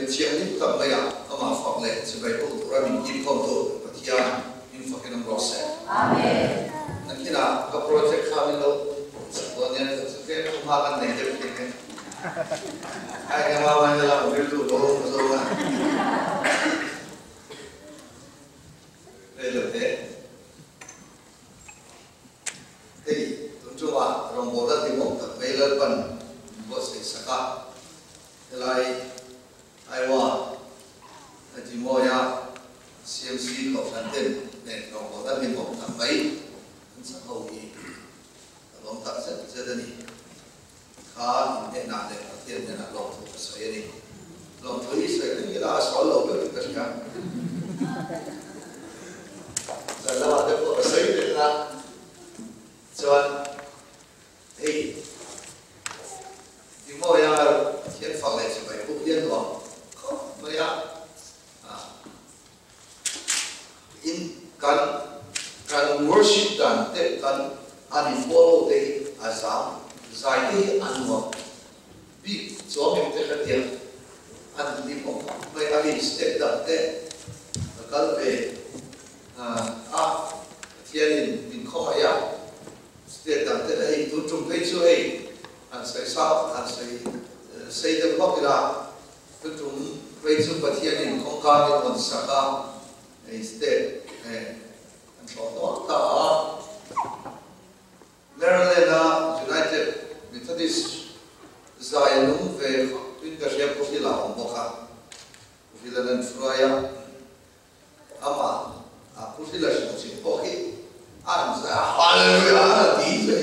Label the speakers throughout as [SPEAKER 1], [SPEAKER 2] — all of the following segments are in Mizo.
[SPEAKER 1] Biakinn thianghlim tak maiah amah fak leh chibai buk tura min himkhawmtu Pathian min fakin awm rawh se.
[SPEAKER 2] Amen.
[SPEAKER 1] Nakinah ka project kha min lo chak dawn nia chu tlem chu hma kan nei deuh thei nghe. Ai nghe ma mai na lam rilru lo awm zawng a. Rei lo te. Hei tun chungah rawngbawlna hlimawm tak mai Lalpan min buatsaih sak a. Helai Iowa Jimoya CMC Kohhran ten nen rawngbawlna hlimawm tak mai an chak ho hi ka lawm tak zet zet a ni. Kha inhnehna leh Pathian hnenah lawmthu ka sawi a ni. Lawmthu hi sawi reng ila a sual lo ber in ka hria. Zan lamah te pawh ka sawi reng a, chuan Hei, Timawia Pathian fak leh chibai puk hian nuam khawp mai a, in kan kan worship dan te kan an in follow te hi a zam zai te hi a nuam bik chuang em te ka tia an hlim awm khawp mai a, hei step dan te ka kal ve a, Pathianin min khawngaih a. State dang te hei tun tum phei chu hei han sawi sa han sawi sei deuh vak ila tun tum phei chu Pathianin kawngka min rawn sak a hei state hei an thlawh nual ta a Maryland a United Methodist zai lung ve khawp in ka hria Puhila a awm bawk a Puhila nan hruai a. Amah a pu thil a hrilh chin pawh hi a an zai a, Hallelujah a ti che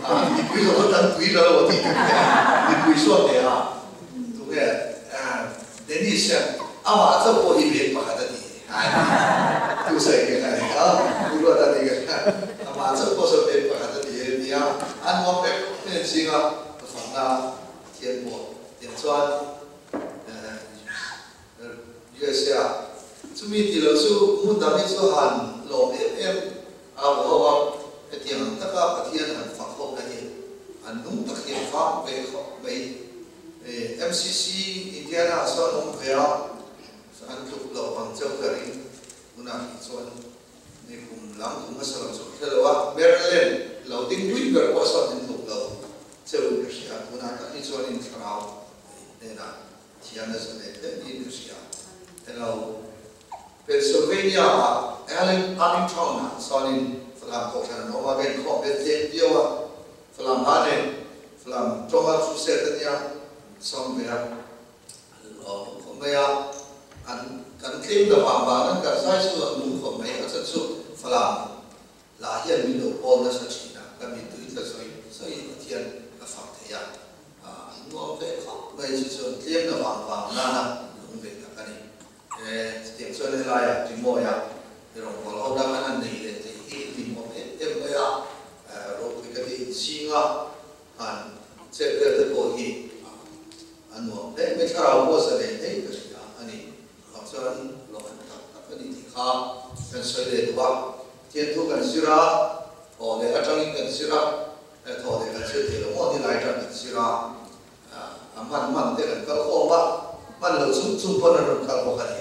[SPEAKER 1] a, mipui zawng chu tan tui la lo a ti tih te a, mipui sawn leh a, tunge Dennis hian amah chauh pawh hi bag pakhat a ti a ti, tu sawi nge ka ni a, pu Ruat a ti ka hria, amah chauh pawh sawn bag pakhat a ti a nia, a nuam vek em zinga ka fakna Pathian pawh tiang chuan USA a chumi ti lo chu hmun dang hi chu han lawm em em a ru ho a, hetiang ang taka Pathian han fak ho na hi an nung tak hi a vang ve khawp mai. MCC Indiana ah sawn awm ve a, an tluk loh ang cheu ka ring hunah hi chuan ni kum lam kum hmasa lam chu ka hre lo a, Maryland lo ding pui ber pawh sawn an tluk lo cheu in ka hria, tunah tak hi chuan in thlarau hnenah Thian a za leh hle niin ka hria. Hello. Pennsylvania ah Allen Arlington ah chuanin Falam kohhran an awm a, ka inkhawm ve tlem viau a, Falam ha nen Falam tawnga thu set a nia, sawm ve a, an lawm khawp mai a, an kan tlem lo vang vang an kan zai chu an nung khawp mai, a chan chu Falam lah hian min lo pawl nasa thin a, ka mittui tla sawi sawiin Pathian ka fak thei a, an nuam ve khawp mai chu chuan tlem na vang vang nana lung ve tak a ni. E, chutiang chuan helaia Timawia i rawngbâwl ho dang an han nei leh thei hi hlimawm em em mai a, ropui ka ti inchhing a, han chet vel te pawh hi a nuam hle mai, thlarau pawh za leh hle ka hria a ni. Vang chuan lawmawm tak tak a ni tih kha kan sawi leh duh a, Pathian thu kan zir a, thaw leh atangin kan zir a, thaw leh kan zir thei lo maw ni lai atang kan zir a, a hman hman te kan kal khawm a, hman lo chung chung pawn an rawn kal bawk a ni.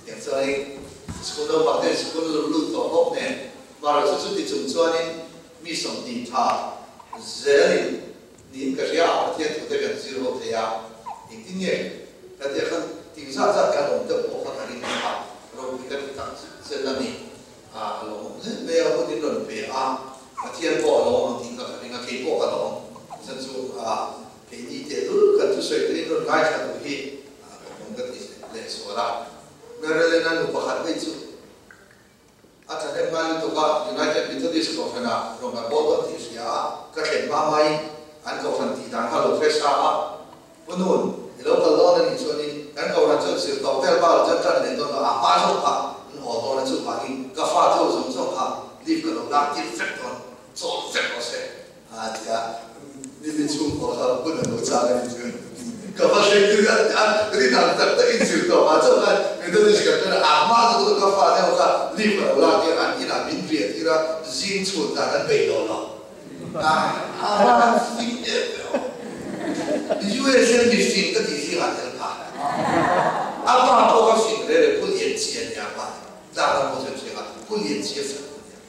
[SPEAKER 1] Tiang chuanin school naupang te school lo lut tawh bawk nen, mahrawh chu chuti chung chuanin mi 20 tha zelin Niin ka hria a, Pathian thute kan zir ho thei a, engtin nge ka tia khan ting zat zat kan awm deuh pawh kha ka ring a, ropui ka ti tak zet zet a ni. A lawmawm hle mai a, hun in rawn pe a, Pathian pawh a lawm ang tih kha ka ring a, kei pawh ka lawm zan chu a, keini tehlul kan thusawi te in rawn ngaithla duh hi a lawmawm ka ti leh sual a. Marilyn-a nu pakhat hei chu A thahnem ngai lutuk a, United Methodist Kohhranah rawn kan bawl dawn tih hria a, ka thlen hma hmain an kohhran tih dan kha lo hre sa a, Pu Nun, i lo kal dawn a nih chuanin kan kohhran chuan zir tawp vel bal chuan tan leh dawn lo, a hma zawk kha an haw dawn a, chuvangin ka fa chu zawng zawng kha leave ka lo lak tir vek dawn, chawl vek rawh se. A ti a, ni chhung pawh kha hun a lo chang a ni chu. Ka va hreng chu a rin ang tak tak in zir tawh mah chauh khan Methodist kan ṭan a, a hma chu chu ka fa deuh kha leave a lo lak tir a, an inah min riah tir a, zing chhun dan an peih lo lo. A a fing em em. USA mi fing ka tih zingah tel phah. pa pawh kha fing re re Pu Lianchia nia a pa hi tlak ram pawh chu an hria a Pu Lianchia fanu a nia.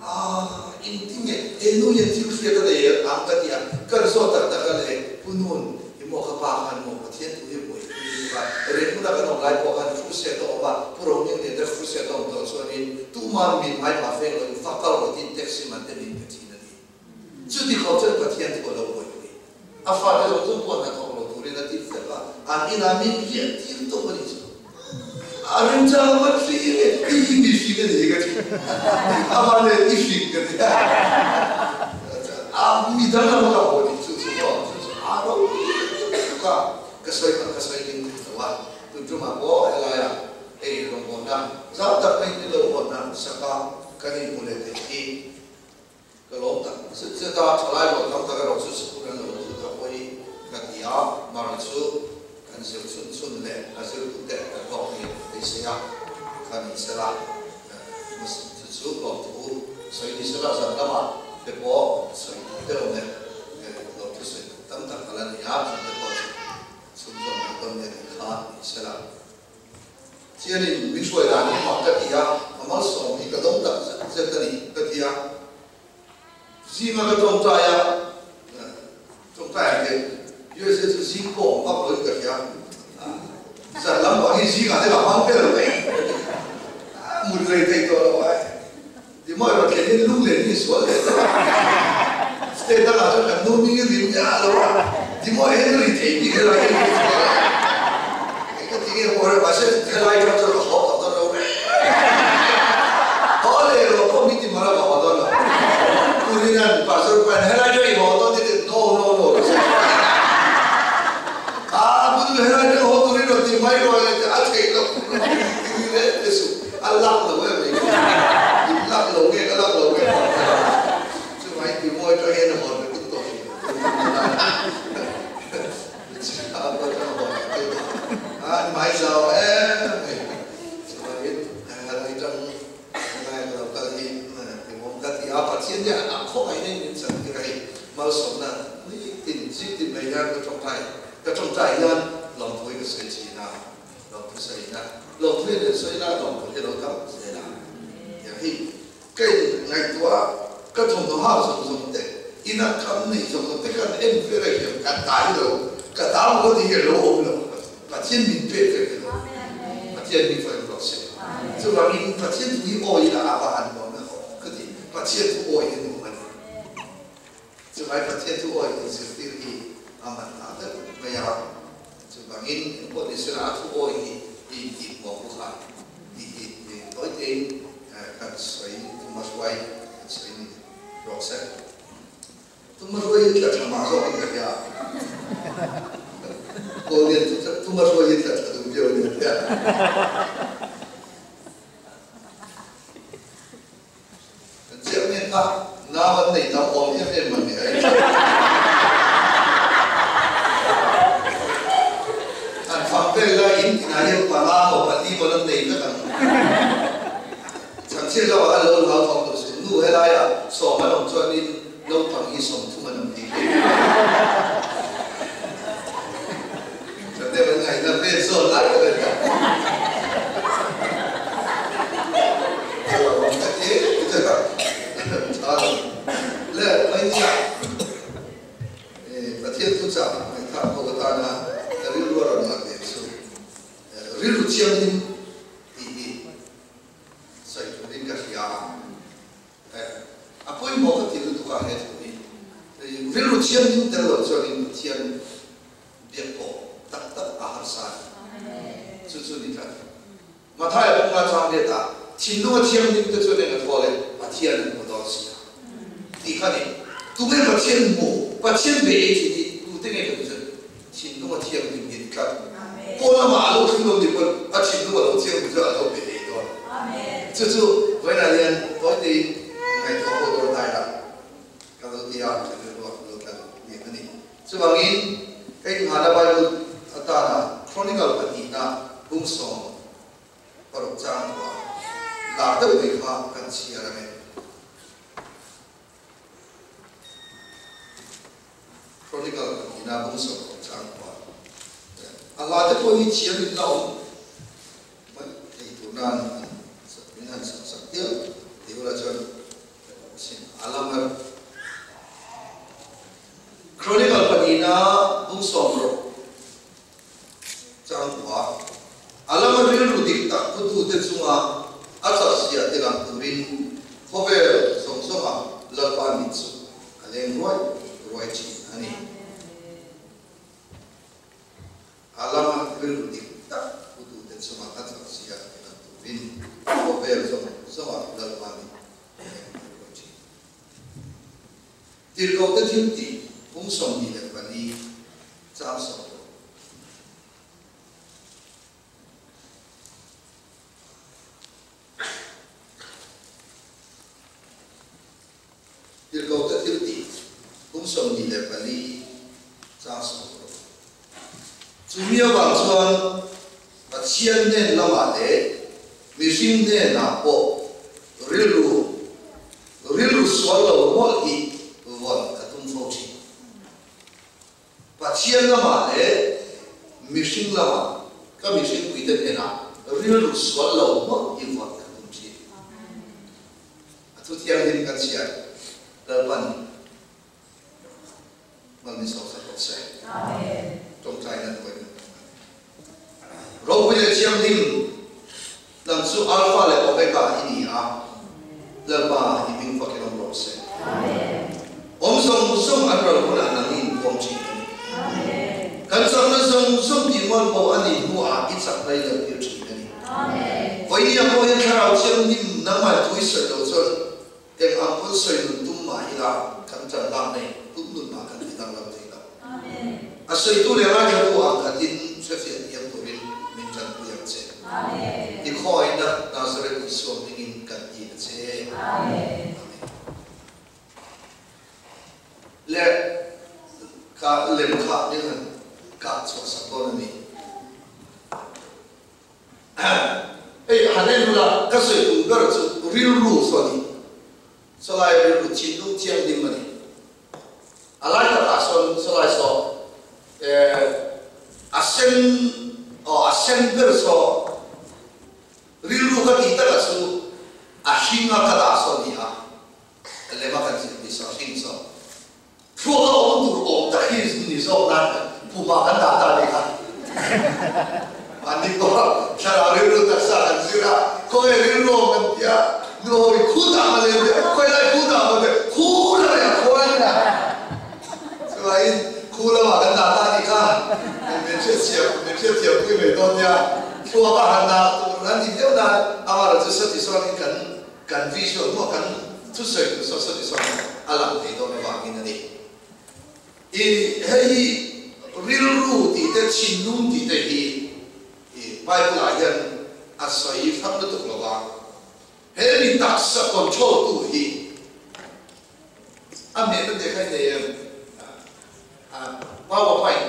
[SPEAKER 1] Aaa engtin nge he nu hian thil hriat a nei ang ka ti a, kan zawt tak tak a le Pu Nun i maw ka pa khan maw Pathian thu hi buaipui i tuk a, rehmuna kan awm lai pawh khan crusade a awm a, Pu Rohming nen te crusade a awm tawh chuanin tuman min hmaipah feng lo in va kal rawh tiin taxi man te min pe thin a ti. Chuti khawp chuan Pathian thu a lo buaipui. A fate zawng zawng pawh hnathawk lo turin a ti vek a, an inah min riah tir tawp a nih chu. A rinchang vat hri nge i hi mi hring a ni hi ka ti. Amah nen i hring ka ti. A mi dang lam ka haw nih chu chu maw chu chu a ro tuk a, ka sawi kha ka sawi ning thei lo a. Tun tumah pawh helaia hei rawngbawlna zau tak mai ni lo hawnna saka kan inhmu leh theih hi Ka lawm tak zet zet a, thalai rual tam tak erawh chu sikul an lo lut a pawi ka ti a, Mara chu kan zir chhun chhun leh a zirtute kan hlawk ni beisei a, ka ni sela chu chu lawmthu sawi ni sela zan lamah te pawh sawi duh deuh leh lawmthu sawi duh tam tak ka la ni a, chungte pawh chu chhunzawm duh dawn nge tih kha ni sela. Chianin min hruai dan hi mak ka ti a, a malsawm hi ka dawng tak zet zet a ni ka ti a. Zinga ka tawngtai a, tawngtai ang che, USA chu zing pawh awm vak loin ka hria, zan lam pang hi zingah te ka hmang tel lo mai, mut rei thei tawh lo ai. Timaw erawh thlen in lung len hi sual leh tawh a, state dangah chuan kan nu hming hi ri miah lo a, timaw Henry thei bik helai hi ri sual a, eng ka ti nge maw reuh mahse helai atang chuan ka haw tak dawn lo reng haw leh lo pawh min ti mar a ka haw dawn lo, Pu Rinan Pastor Brian helai atang i haw dawn ti teh no no no ka sawi a, Pu Dul helai atang haw turin rawn ti mai rawh le a theih loh ti reng te suh. A lak lo em mai khi. In lak lo nge ka lak lo nge tih kha chuvang in timawi atang hian hawn ka tum tawh hrih lo. Chuvang atang hawn ka tum tawh a mai zau em mai. Chuvang in helai atang helai ka lo kal hi timawm ka ti a, Pathian hian a khawngaihna in min chan tir a hei malsawmna nitin zingtin mai hian ka tawngtai ka tawngtai hian lawmthu hi ka sawi thin a. Lawmthu sawiin a, lawmthu hi nen sawiin a, lawmthu hi a lo tam zel a. Tiang hi ka in ngaihtuah a, ka thawmhnaw hak zawng zawng te, ina kam neih zawng zawng te kan en vel a hian ka tai lo, ka ta maw tih hi a lo awm lo, Pathian min pek vek ilo, Pathian min fak rawh se. Chuvangin Pathian thu hi awi ila a va han nuam em aw ka ti, Pathian thu awi hi nuam a ni. Chuvai Pathian thu awi inzirtir hi a man hna deuh mai a. Chuvangin engpawh ni sela a thu awi hi i intihhmuh ang u kha tih hi tawi tein kan sawi tum a hruai kan sawi ni rawh se. Tum a hruai hi tla tha mah zawkin ka hria. Kawllian chu tum a hruai hi tla tha duh viau a ni a. Kan chiah mek a, nau an nei tam awm em em ang ni a inchhung. An fang vel lai in tinah hian panga maw pali maw an nei vek ang. Chhangchhiat lamah khan lo hlau thawng tawh suh. Nu helaiah sawm an awm chuanin naupang hi 30 an awm tih hi. Chhangte an ngaihna vel zawn lai tak a ni a. A lo awm ta hle tha lo. Le mai nia Pathian thuchah ngaihthlak ho atana ka rilru a rawn lang leh chu rilru thianghlim tih hi sawi turin ka hria a. A pawimawh ka ti lutuk a he thu hi. Rilru thianghlim tel lo chuanin Pathian biak pawh tak tak a harsa a ni. Chu chu ni tlat. Mathaia bunga chang let ah thinlung a thianghlim te chuan eng a thawl e, Pathian an hmu dawn si a tih kha ni. Tunge Pathian hmu, Pathian be ei thin hi tute nge kan chuan thinlung a thianghlim hi ni tlat. Pawn lamah a lo thlung lo ni pawn a thinlung a lo thianghlim chuan a lo be ei dawn. Chu chu vawiinah hian tawitein ngaihtuah ho dawn hnai lah ka lo ti a, ka rilru ah ka lo tla nek a ni. Chuvangin, ka inghahna Bible atana Chronicle pahnihna bung 16 chang thuah lar deuh mai kha kan chhiar ang e. Chronicle pahnihna bung 16 chang thuah a hla te pawh hi thiam in la awm. nan min han sak sak hial ti ula chuan sin a lam a Chronicle pahnihna bung sawm rawh chang kua a lama rilru dik tak putute chunga a chak zia te lang turin khawvel zawng zawnga Lalpa mit chu a leng ruai ruai thin a ni. A lama rilru dik tak putute chunga a chak zia te lang turin khawvel zawng zawnga Lalpa mit a leng ruai ruai thin. Tirhkohte thiltih pung 24 chang 60. Tirhkohte thiltih pung 24 chang 60. Chumi avang chuan Pathian hnen lamah leh mihring hnenah pawh rilru rilru sual lo mawlh hi vawn ka tum fo thin. Pathian lamah leh mihring lamah ka mihringpuite hnenah rilru sual lo mawlh hi vawn ka tum thin. A thu thianghlim kan chhiar Lalpan mal min sawm sak rawh se. Tawngtaina hnuai kan awm a ni. Ropui leh thianghlim lam chu Alpha leh Omega i ni a, Lalpa i hming fakin awm rawh se. Awm zawng zawng an ral hunah nang i inpuang thin a ni. Kan chakna zawng zawng tih mual pawh a nih hnuah i chak hlai lo tir thin a ni. Vawinia pawh hian Thlarau Thianghlim nangmah thu i sawi lo chuan Eng ang pawn sawi nun tum mah ila kan ṭan lak nei tum nun mah kan ti danglam thei lo. A sawitu leh ngaithlatu ang khatin hrefiah thiam turin min ṭanpui ang che. I khawina Nazareth Isua hmingin kan ti a che. Amen. Le ka lem kha min han kah chhuah sak dawn a ni. Hei han en ula, ka sawi tum ber chu rilru saw a ni. Sawlai rilru thinlung thianghlim a ni. A lai takah sawn sawlai saw a sen aw a sen ber saw rilru ka tih takah chu a hring a ka dah saw a ni a, lema kan zir ni saw a hring saw. Thluak a awm tur awm tak hi ni zawk nan pumah kan dah ta nih kha. Mahni pawh thlarau rilru taksa kan zir a, khawnge rilru awm kan ti a, nu ho hi khu dah ma lem tia, khawi lai khu dah maw tia, khu la leh a khuai na. Chuvangin khu lamah kan dah ta nih kha, min hriatchhiam, min hriatthiam pui mai dawn nia. Thluak a han dah tur an ni viau nan amaherawhchu sati sawn kan Kan visual maw kan thusawi tur saw saw sawn a lang thei dawn avangin a ni. I hei hi rilru tih te thinlung tih te hi i Bible ah hian a sawi hrang lutuk lo va, he mi taksa control tu hi a hmehna te kha i nei em? Power point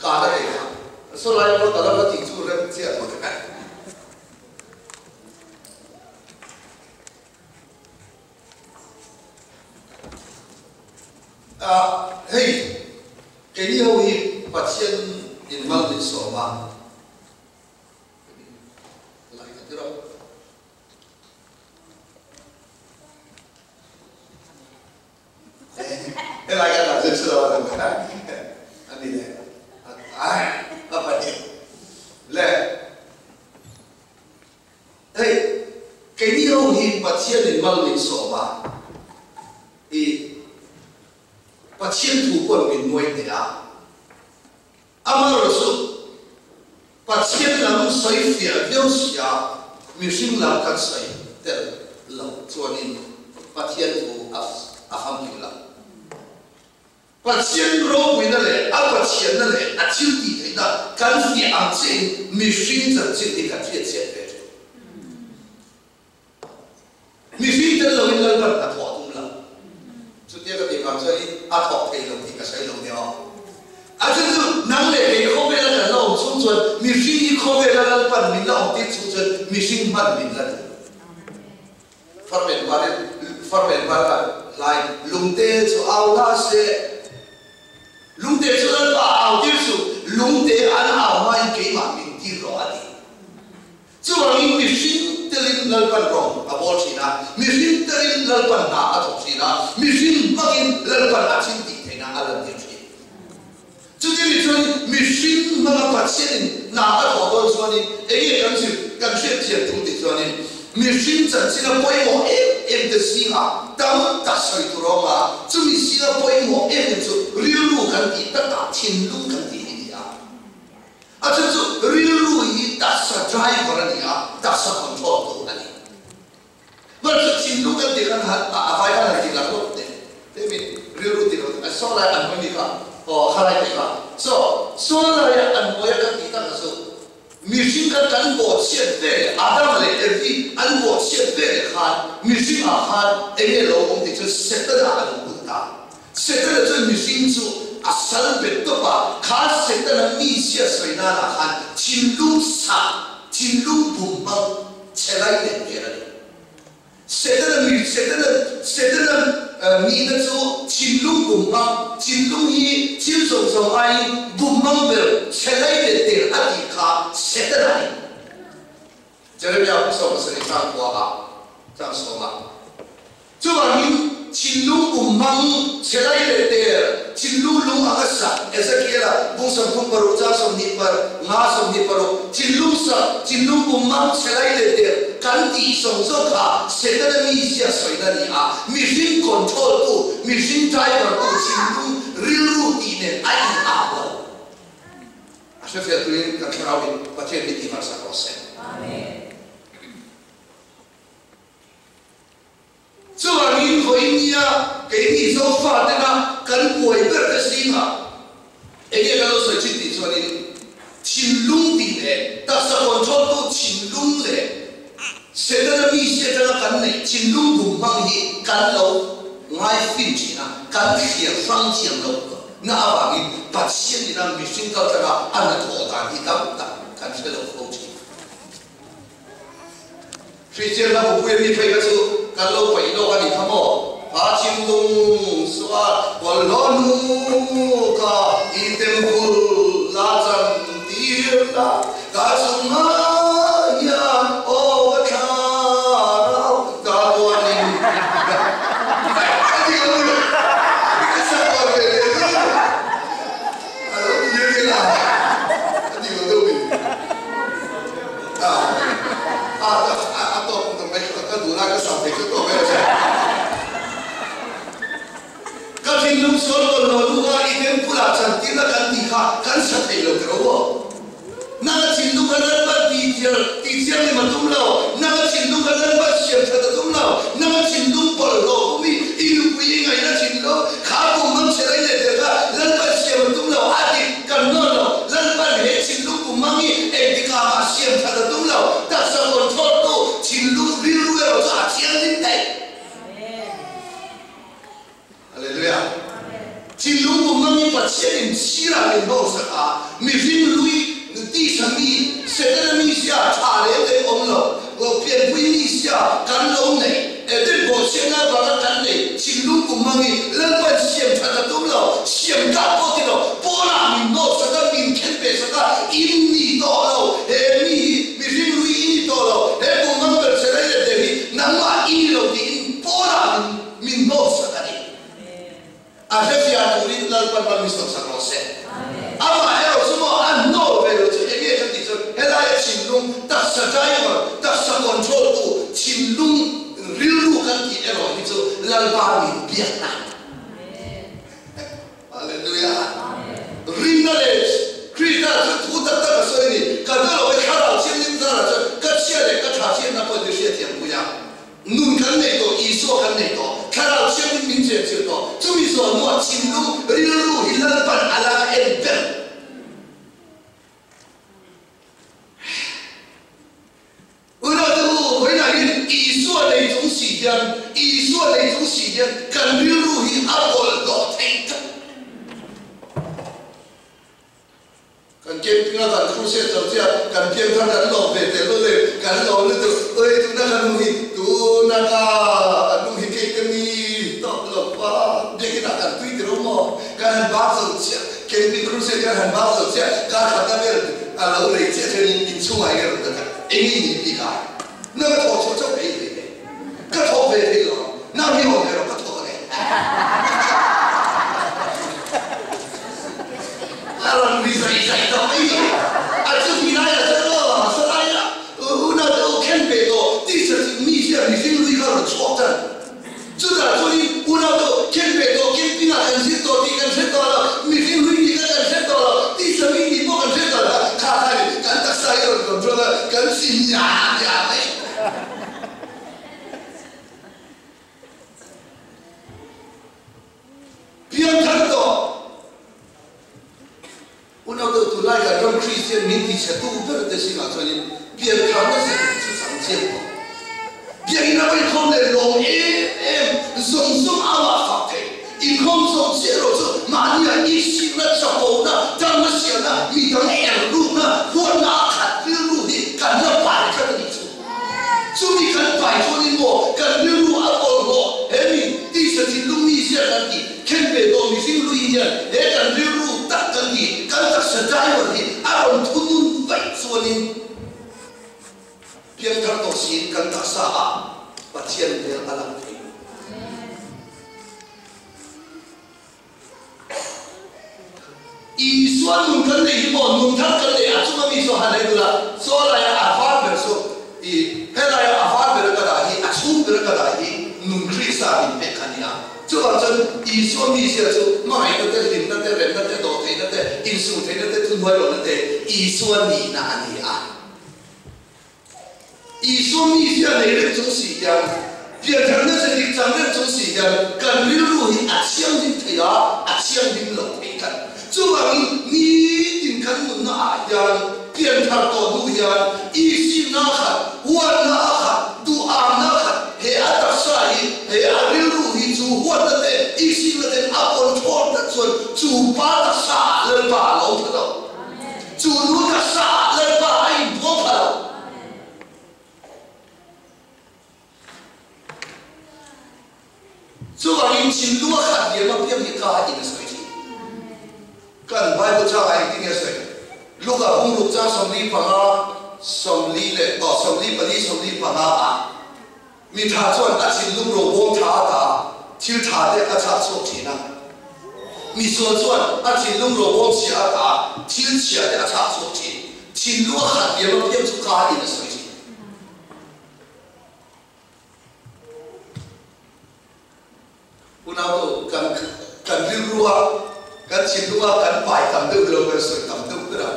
[SPEAKER 1] kan a nei kha. Saw lai pawh ka la va tih chu rem chiah lo te. Hei, keini ho hi Pathian in mal min sawm a, lai ka ti rawh. Helai kan dah zet chu lo a a ni le. A pahnih le. Hei, keini ho hi Pathian in mal min sawm a, i Pathian thu pawn min nuai hneh a. Amaherawhchu, Pathian lam sawi fiah viau si a, mihring lam kan sawi tel lo chuanin Pathian thu a famkim lo. Pathian ropuina leh a Pathianna leh a thil tih theihna kan fiah ang chiahin mihring chanchin hi kan hriatchhiat ve thin. Mihring tel loin Lalpan a thawh tum lo. Chutia ka tih vang chuanin a thawk thei lo tih ka sawi lo nia aw. A chhan chu nang leh kei khawvela kan la awm chhung chuan mihring hi khawvela Lalpan min la awm tir chhung chuan mihring hman min la duh. Farmen varin farmen var khan hlai lungte chu au hla se. Lungte chu Lalpa a au tir suh, lungte an au hmain keimah min tir rawh a ti. Chuvangin mihring. Lalpan rawng a bawl thin a, mihring telin Lalpan hna a thawk thin a, mihring hmangin Lalpan a thil tih theihna a lantir thin. Chuti ni chuanin mihring hmanga Pathianin hna a thawh dawn chuanin enge kan zir kan hriatthiam thung tih chuanin mihring chanchina pawimawh em em te zingah tam tak sawi tur a awm a, chumi zinga pawimawh em em chu rilru kan tih takah thinlung kan tih hi ni a. A chhan chu rilru hi taksa driver a ni a, taksa control tu a ni. Hmanhmawh thinlung kan tih khan a vai khan han tih lak lawk teh. Teh min rilru tih loh saw lai an hawi mi kha aw kha lai teh kha. So saw laia an hawi a kan tih tak kha chu mihring khan kan bawhchhiat ve leh Adam leh Evi an bawhchhiat ve leh khan mihring ah khan enge lo awm tih chu Setana a lo hun ta. Setana chuan mihring chu a sal bet tawp a, kha Setana mizia sawi nanah khan thinlung sah, thinlung bum hmang che lai leh hmel a ni. Setana mi, Setana, Setana nihna chu thinlung bum hmang, thinlung hi thil zawng zawng aiin bum hmang ber che lai leh tel a tih kha Setana a ni. Jeremiah pu 70 chang kua ah chang sawm ah. Chuvangin thinlung um hmang chhe lai leh der thinlung lung ang a sak Ezekiel-a bung 36 chang 20 par nga 26 thinlung sak thinlung um hmang chhe lai leh der kan tih zawng zawng kha Setana mizia sawina ni a, mihring control tu, mihring driver tu thinlung rilru tih nen a in ang lo. A hrefiah tuin kan thlarau in Pathian hi tihharh sak rawh se.
[SPEAKER 2] Amen.
[SPEAKER 1] Chuvangin vawiin nia keini Zofa tena kan buai ber te zingah enge kan lo sawi thin tih chuanin thinlung tih leh taksa control tu thinlung leh Setana mizia atanga kan neih thinlung bum hmang hi kan lo ngai fin thin a, kan thliar hrang thiam lo na avangin Pathian ina mihring kal tlanga a hnathawh dan hi tam tak kan hre lo fo thin. Hrichian hla bupui a mi phei kha chu kan lo paih lawk a nih kha maw? Kha thinlung sual bawlhhlawh hnu kha i temple la chan tir la, ka chungah hian aw ka thlarau ka tuanin a ti lo ni ka sak ve leh zel a lo ti zel a, a ti lo deuh ni. A a a tawp ta mai ka duh lai ka sam thei chu tawp mai a che. Ka thinlung sual tawn lo lu a i temple ah chantir na kan tih kha kan sa thei lo tiro aw. Nang a thinlung kha Lalpa tih thial tih thianghlim a tum lo, nang a thinlung kha Lalpa siam that a tum lo, nang a thinlung bawlhhlawh pum i i nupui i ngaihna thinlung kha pum hmang che lai leh der kha Lalpa siam a tum lo a dik kan nawn lo, Lalpan he thinlung pum hmang hi engtikah mah siam that a tum lo, taksa control tu thinlung rilru erawh chu a thianghlim daih. Hallelujah. Thinlung pum hmang hi Pathian in chhirah min hmang sak a, mihring lui tisa mi, Setana mizia tha leh leh awm lo, pianpui mizia kan lo nei, Eden bawhchhiatna avanga kan nei thinlung pum hmang hi Lalpan siam that a tum lo, siam tlak pawh ti lo, pawnah min hnawh sak a, min khen ve sak a, in ni tawh lo, he mi hi mihring lui i ni tawh lo, he pum hmang ber che rei leh der hi nangmah i ni lo tiin pawnah min min hnawh sak a ni. A hrefiah turin Lalpan mal min sawm sak rawh se. Amah erawh chu maw a hnawh ve lo chu enge kan tih chuan helaia thinlung taksa driver, taksa control tu thinlung rilru kan tih erawh hi chu Lalpa min biakna. Hallelujah. Rinna leh Krista chu thu tak tak a sawi a ni. Ka hna lo e thlarau thianghlim zarah chuan ka chhia leh ka tha thianna pawh in hriatthiam pui a. Nun kan nei tawh, Isua kan nei tawh, thlarau thianghlim min chenchilh tawh, chumi zawh hnuah thinlung rilru hi Lalpan a la en ber. Unau te u, vawiinah hian Isua nei chung si hian, Isua nei chung si hian kan rilru hi a bawlhhlawh theih tlat. Kan camping a kan crusade zo chiah, kan pianthar kan lawm ve tel lo le, kan lawm lutuk, oi tuna ka nu hi, tuna ka nu hi kei ka ni tawh lo pa, biakinn ah kan tui ti ro maw, kan han bak zo chiah, camping crusade kan han bak zo chiah, kar khat na vel a lo rei chiah chuan in inchhungah hian rawn ta khat, eng nge ni bik a, na ka thawh chhuah chauh ei. ve thei lo ang, nang hi awm ve rawh ka thawk ange. A rawn ri zai zai tawh mai hi. A chuti lai ah chuan aw salai a unau te u khen ve tawh tisa chi mi hian mihring lui kha rawn chhuak tan. Chutah chuanin unau te u khen ve tawh camping ah kan zir tawh tih kan hre tawh lo, mihring lui nih kha kan hre tawh lo, tisa mi nih pawh kan hre tawh lo, kha khanin kan taksa hi rawn control a kan si miah miah mai. Piangthar tawh. Unau deuh tunlai kan ram Kristian min tichhetu ber te zingah chuanin piantharna zet chu chang chiang tawh. Biakinn a inkhawm leh lawm em em zawng zawng amah fak thei. Inkhawm zawng chiah erawh chu mahnia ihsikna, chapona, damna siamna, midang erlukna, huatna a khat rilru hi kan la pai tlat a nih chu. Chumi kan pai chuanin maw kan rilru a bawlhhlawh he mi tisa thinlung mi zia kan tih khen ve tawh mihring lui hian he kan rilru tak kan tih kan taksa driver hi a rawn thunun vaih chuanin piangthar tawh siin kan taksa ah Pathian hmel a lang thei. Isua nun kan nei hi maw nun thar kan nei a chunga mi chu han en ula chaw laia a var ber chu i helaia a var ber a ka dah hi a chhung ber a ka dah hi nun Krista min pek kha a ni a. Chuvang chuan Isua mizia chu hmangaihna te, hlimna te, remna te, dawhtheihna te, insuhtheihna te, thuhnuairawhna te Isua nihna a ni a. Isua mizia nei reng chung si hian, piantharna ze dik chang reng chung si hian kan rilru hi a thianghlim thei a, a thianghlim lo thei tlat. Chuvangin nitin kan nunna ah hian pianthar tawh hnu hian Isinna a khat, huatna a khat, duhamna a khat, he a taksa hi, he a rilru hi chu huatna te, Isinna ten a control tlat chuan chu pa taksa ah Lalpa a lo tha lo. Chu nu taksa ah Lalpa a inbuang pha lo. Chuvangin thinlung a khat diam apiang hi ka in a sawi thin. Kan Bible changah engtin nge a sawi? Luka bungruk chang 45, 40 leh aw 44, 45 ah mi tha chuan a thinlung robawm tha ata thil tha te a chah chhuak thin a. Mi sual chuan a thinlung robawm chhia ata thil chhia te a chah chhuak thin. Thinlung a khat diam apiang chu ka in a sawi thin. Unautu, kan kan rilrua, kan thinlunga kan pai tam deuh lo, kan sawi tam deuh ber a.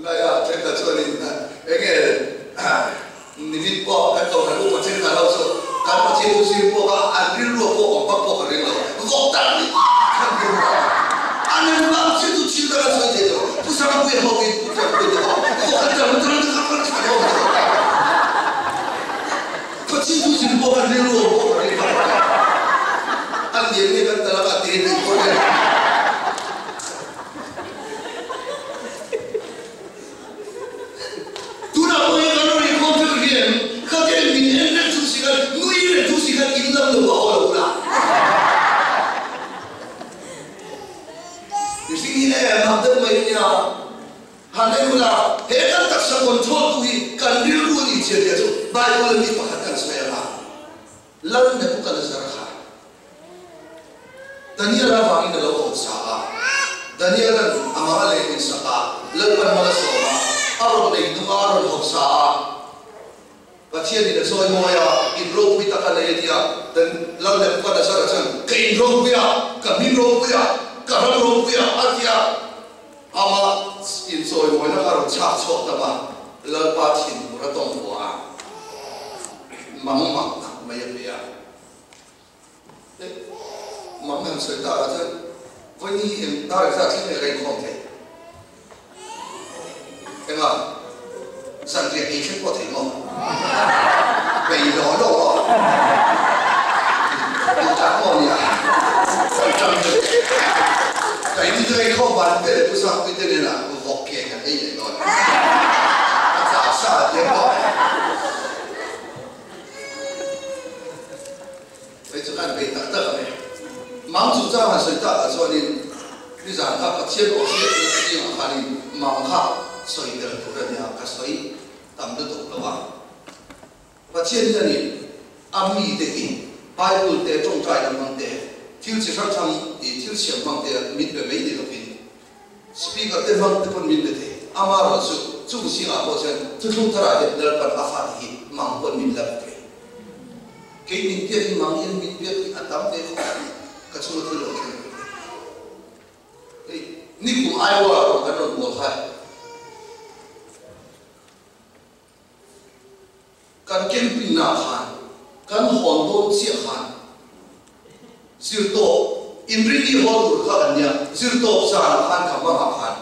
[SPEAKER 1] Laia thenkhat chuanin enge nimin pawh kan kohhran upa thenkhat ho chu kan Pathian thu zir pawh kha an rilrua pawh awm vak pawh ka ring lo, vawk tak ni khan rilrua an en vang chiah chu thil dang an sawi thei lo. Pu Sangpuia ho in Pu Tuanpuia te ho vawk an ṭang ṭang ṭang ṭang ṭang ho te ho. Pathian thu zir pawh kan rilru awm pawh ka ring vak lo. An lian nge kan tal anga te tih pawh hian. Tunah pawh hian kan rawn inkhawm theuh hian khatia min en reng chung si khan nui reng chung si khan in lam lo a haw lo ula. Mihring hi em ang deuh mai ania. Han en ula, he kan taksa control tu hi kan rilru a ni chiah tih chu Bible a mi pakhat kan sawi ang a, Lal Nebuchadnezzar kha Daniel avangin a lo hawsa a, Daniel-a'n amah a leng in sak a, Lalpan mal a sawm a, a rawn nei hnung a, a rawn hawsa a, Pathianin a chawi mawi a, in ropui tak a nei a ti a, Dan Lal Nebuchadnezzar-a chuan, Ka in ropui a, ka hming ropui a, ka ram ropui a, a ti a. Amah inchawimawina kha rawn chhak chhuak ta va, Lalpa thinur a tawng vuah a, mang mak tak mai a pe a. Eh, mang han sawi tak ah chuan vawiin hi eng dar engzat thleng nge ka inkhawm thei? Enga, zanriah ei thleng pawh thei maw? Bei law law maw? Duh tak maw nia? Kan ṭang deuh. Ka in chu hei khaw van te leh Pu Sangpui te nena vawk ke kan ei leh dawn. A chak sa a thiam bawk. Hei chu kan bei tak tak a ni. Mang chungchang han sawi takah chuanin nizan kha Pathian aw hriatna zingah khanin mang kha sawi tel tur a nia, ka sawi tam lutuk lo a. Pathian hianin. A mite hi Bible te, tawngtaina hmang te, thil chi hrang hrang i thil siam hmang te min pe mai ni lovin Speaker te hmang te pawn min pe thei. Amaherawhchu chung zingah pawh chuan thuthlung tharah hian Lalpan a fate hi mang pawn min la pe thei. Kei min biak hi mang hian min biak hi a tam ve khawp mai. Ka chunga thil lo thleng ve thei. Hei nikum Iowa rawn kan rawn bawl kha. Kan camping na khan kan hawn dawn chiah khan zirtawp inrini haw tur kha kan nia, zirtawp zanah khan ka hmangah khan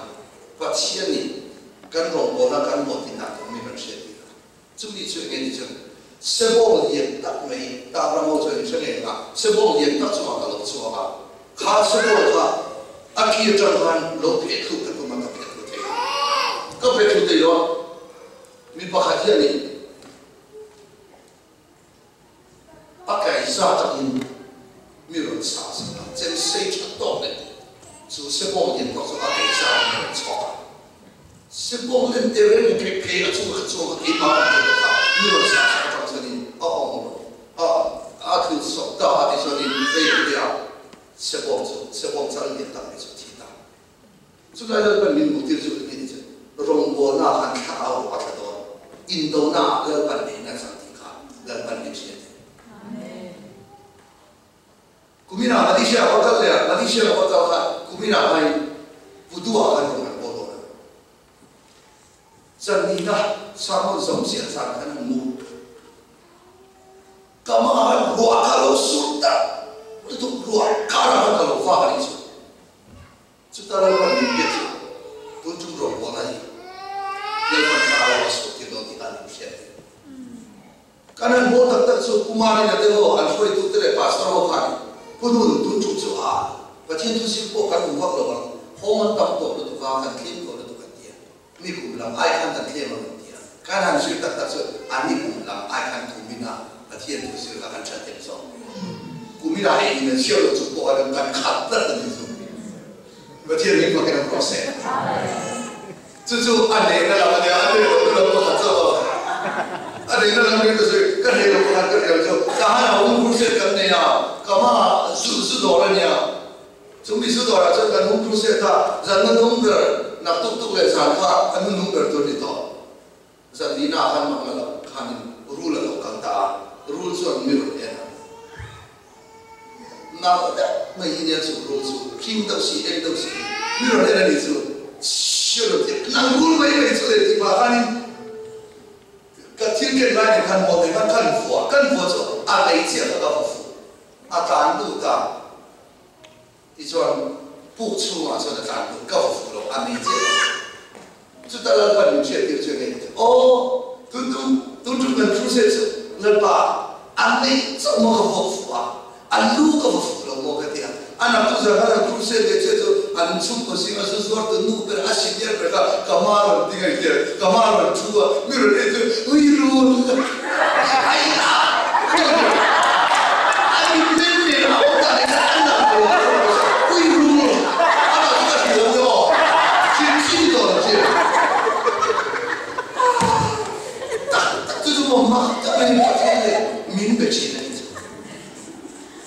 [SPEAKER 1] Pathian in kan rawngbawlna kan hlawhtlin dan tur mi kan hriat tir a. Chumi chu enge ni chuan sebawng lian tak mai Tabra ho chuan in hre ngei ang a, sebawng lian tak chungah ka lo chhuak a, kha sebawng kha a ki atang khan lo pheh thluk ka tum a, ka pheh thlu thei lo. Ka pheh thlu thei lo a. Mi pakhat hianin a kaihza takin mi rawn chah sak a, chem sei tha tawk leh chu sebawng lian tawk chu a kaihza in a rawn chhawk a. Sebawng lem te reng phek phei a chunga kha chuang a keimah awm thei lo kha mi rawn chah sak atang chuanin a awm a, a thlu sawk ta a tichuanin rei lo te ah sebawng chu sebawng chal lian tak mai chu a thi ta. Chulai Lalpan min hmuhtir chu engtin ni chu rawngbawlna khan thlarau ruah a tla dawn, indona ah Lalpan neiin a chang tih kha Lalpan min hriat thei. Kuminah Malaysia a va kal leh a, Malaysia a va kal kha kuminah khain Pudu ah khan rawn an bawl dawn a. Zanina sermon zawm chiah zan khan an mu. Ka hmangah khan ruah kha lo sur tak lutuk ruah karah khan ka lo vak a nih chu. Chuta Lalpan min biak chu tun tum rawngbawlna hi Lalpan thlarau a suak tir dawn tih kha an hriat theih. Kan han haw tak tak chu Pu Marina te ho an hruaitu te leh Pastor ho khan Pu Nun tun tum chu a Pathian thu zir pawh kan um vak lo ang, hawng an tam tawh lutuk a, kan thleng tawh lutuk an ti a. Ni kum lam ai khan kan thlem ang an ti a. Kan han zir tak tak chu a ni kum lam ai khan kumin a Pathian thu zir kha kan that em zawk. Kumin ah engin an hriat loh chung pawh khan kan khat tlat a ni chu. Pathian hming fakin an rawh se. Chu chu a nehna lam a nia, a neh lohna lam pakhat chauh a. A nehna lam ring ka sawi, ka hreh loh pakhat ka hriat chu Tahan ah hung crusade kan nei a, ka hmaah zu zu dawr a nia. Chu mi zu dawrah chuan kan hung crusade a, zan na hnung ber, nak tuk tuk leh zan kha a nu hnung ber tur a ni tawh. Zan lina ah khan mak la loh khanin rul a lo kal ta a, rul chuan mi rawn en a. Nau deuh mai hi nia chu rul chu hring deuh si eng deuh si mi rawn en a nih chu chhiar rawn ti a, nang rul mai mai chu le tih pah khanin ka thil ken lai nen khan maw nen khan kan vua, kan vua chu a lei chiah kha ka va fuh a tlan lut a. Tichuan, puk chhungah chuan a tlan lut, ka va fuh lo, a mei chiah ka fuh. Chuta Lalpan min hriattir chu engei ti? Aw, tun tum, tun tum kan crusade chu Lalpa a mei chauh maw ka vuak fuh a, a lu ka va fuh lo maw ka ti a. A nak tu zan khan an crusade leh chiah chu an chhungkaw zinga zu zuar tu nu ber a senior ber kha ka hma rawn ding a hria, ka hma rawn thu a, mi rawn en chu, Ui rul! Ai a! A mit meng nen a awm dan hi kha a nalh lo a rawn ti a, Ui rul! Amah chu ka hrilh ang aw, hrilh chi ni tawh lo chi. Tak tak chu chu maw mak tak mai Pathian leh min be thin a ni chu.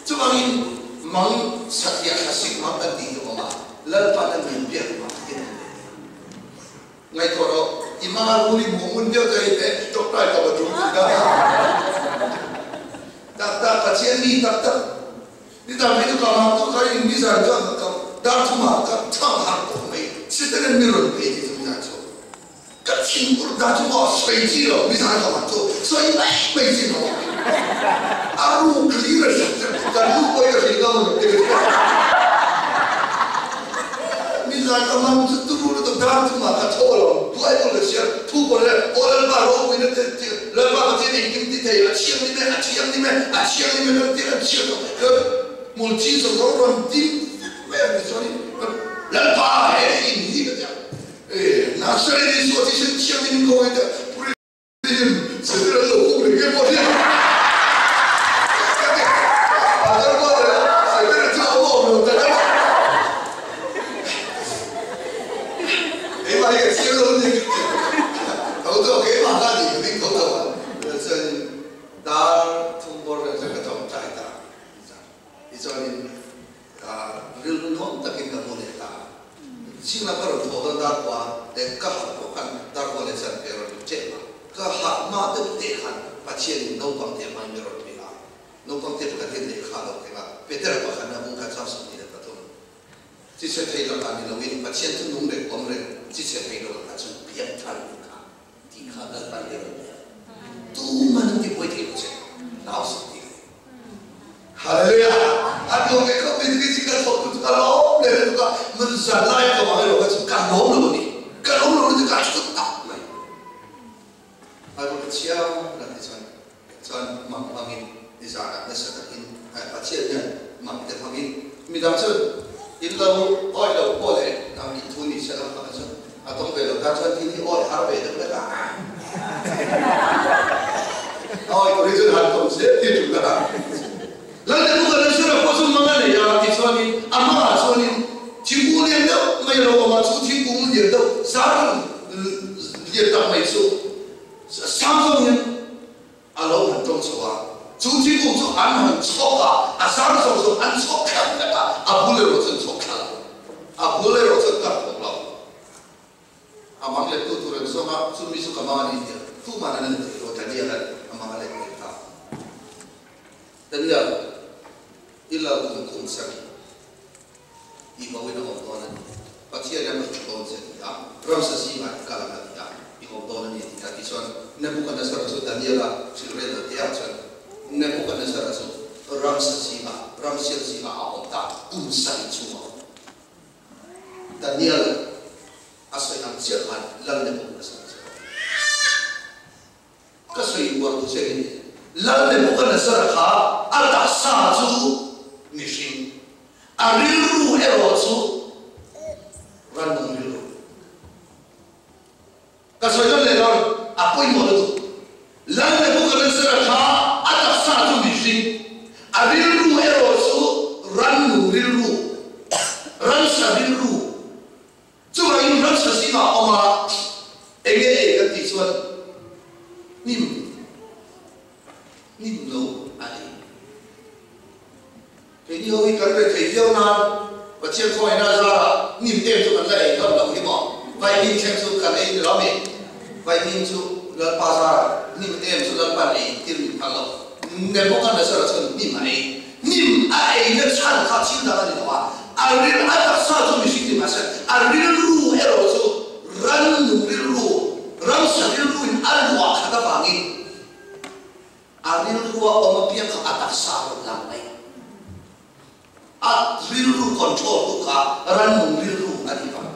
[SPEAKER 1] Chuvangin mang satliah thlasik mang kan tih hi awm a, Lalpan a min biak mak hi a ni leh nia. Ngaihtuah rawh, i hmanga rul i hmuh ngun deuh te hi teh ṭawkṭai ka va ṭum tih kha. Tak tak, Pathian mi tak tak. Nizan phei chu ka mang tuk kha in nizan chuan ka dar thumah ka thang harh tawh mai. Sitanen mi rawn phei tih chu nizan chu ka thinur dan chu maw sawi chi lo, nizan ka mang chu sawi mai mai chi lo. A ruk hlir a hrilh che, kan nu pawh hi ka hrilh ngam lo te ka ti a. Nizan ka mang chu turu lutuk dar thumah ka tho lo, Bible ka chhiar, thu pawh le aw Lalpa ropuina te ti, Lalpa Pathian engkim ti thei, a thianghlim e, a thianghlim e, a thianghlim e kan ti kan chhiar tawh, ka hmul thi zawk zawk rawn ding vek mai ang tichuanin Lalpa he in hi ka ti a, e Nazareth Isua thisen thianghlim in ka awm e ti a, Tin, Satan an lo huk leh nge pawh hian ka ti a darba leh a, Satan a chu a awm a awm lo tak a. Keimah hi ka chiang lo nia ka ti tho tho a, keimah kha ni ka ding tho tho a. Chuan dar thum bawr. Zing lam ka rawn thawh dawn dar kua leh ka harh pawh khan dar kua leh zan ve a rawn ri tep a. Ka harh hma deuh teh khan Pathianin naupang te hmain mi rawn pe a. Naupang te pakhat hian lehkha a lo keng a, Petera pakhatna bung kha chang 23. Chi chhe thei lakah ni loin Pathian chu nung reng awm reng, chi chhe thei lo lakah chuan piang thar ni kha tih kha Lalpan mi rawn pe a. Tuman an ti buai thei lo che, hlau suh tih kha. Hallelujah! A nuam ve khawp mai, tukin ka thawk tu chu ka lawm leh lutuk a, mun zan lai ka vang erawh kha chu ka lawm lo a ni, ka lawm lo lutuk a thut tak mai. Bible ka chhiar lang hi chuan chuan mang hmangin nizanah nasa takin Pathian hian mang te hmangin midang chu in lo awih lo pawh leh nang in thu ni se lam kha chu a tawng ve lo tan chuan thil hi awih har ve deuh vek a. Awih tur hi chuan han tawng zel hi tul a. Lalnebuchadnezzar pawh chu mang a nei a, tichuanin a mangah chuanin thingkung lian deuh mai a lo awm a, chu thingkung lian deuh zar lian tak mai chu sang zawngin a lo han tawng chho a, chu thingkung chu an han chhawk a, a zar zawng zawng an chhawk thla vek a, a bul erawh chuan chhawk thla lo, a bul erawh chuan kar thawk lo. A mang lettu tur an zawng a, chu mi chu ka mang a ni tia tuman an en thei lo, Daniel-a'n a mang a let thei ta. Daniel, i lal kum kum sarih i bo in a awm dawn a ni. Pathian ram a hmu dawn che a ti a, ramsa zingah i kal ang a ti a, i awm dawn a ni a ti a. Tichuan, Nebuchadnezzar chu Daniel-a hrilh rel lo te ah chuan Nebuchadnezzar-a chu ramsa zingah, ramsial zingah a awm ta, kum sarih chhung a awm. Daniel a sawi ang chiah khan Lal Nebuchadnezzar chu a awm. Ka sawi uar tu che ni. Lal Nebuchadnezzar kha a taksa chu mihring, a rilru erawh chu rannung rilru. Ka sawi dawn leh dawn, a pawimawh lutuk. Lal Nebuchadnezzar kha a taksa chu mihring, a rilru erawh chu rannung rilru, ransa rilru. Chuvangin ramsa zingah a awm a, enge ei kan tih chuan hnim, hnim lo a ei. Keini ho hi kan reh thei viau nan Pathian khawngaihna zarah hnim em chu kan la ei hlauh loh hi maw? Vaihnim thleng chu kan ei ni lo mi? Vaihnim chu Lalpa zarah hnim em chu Lalpa'n ei tir min phal lo. Nebuchadnezzar chuan hnim a ei. Hnim a eina chhan kha thil dang a ni lo a, a ril a taksa chu mihring ni mahse a rilru erawh chu rannung rilru, ramsa rilru in a luah khat avangin a rilrua awm apiang kha a taksa a rawn lang mai. A rilru control tu kha rannung rilru a ni vang.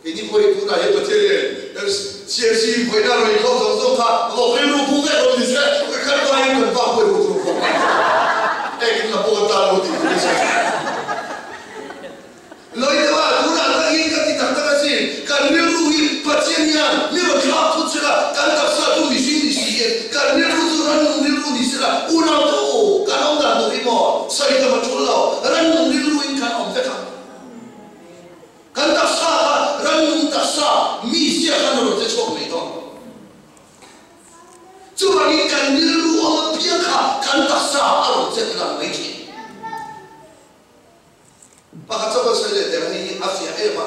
[SPEAKER 1] Keini pawhin tunah hian Pathian hian CFC vawiina rawn inkhawm zawng zawng kha vawk rilru pu vek lo ni se, kan vaiin kan vak pawhin hu tur khawp mai. Engin la pawh kan tan lo tih tur ni se. Lawih deuh a, tunah tak hian ka ti tak tak asin, kan rilru hi Pathian hian mi rawn thlak thut sela, kan taksa chu mihring ni si hian kan rilru chu rannung rilru ni sela, unau te u, kan awm dan tur hi maw sawi tam a tul lo, rannung rilru in kan awm vek ang. Kan taksa kha rannung taksa mi zia khan a rawn che chhuak mai dawn. Chuvangin kan rilru awm apiang kha kan taksa a rawn chet lang mai thin. Pakhat chu kan sawi leh der hei hi a fiah em a.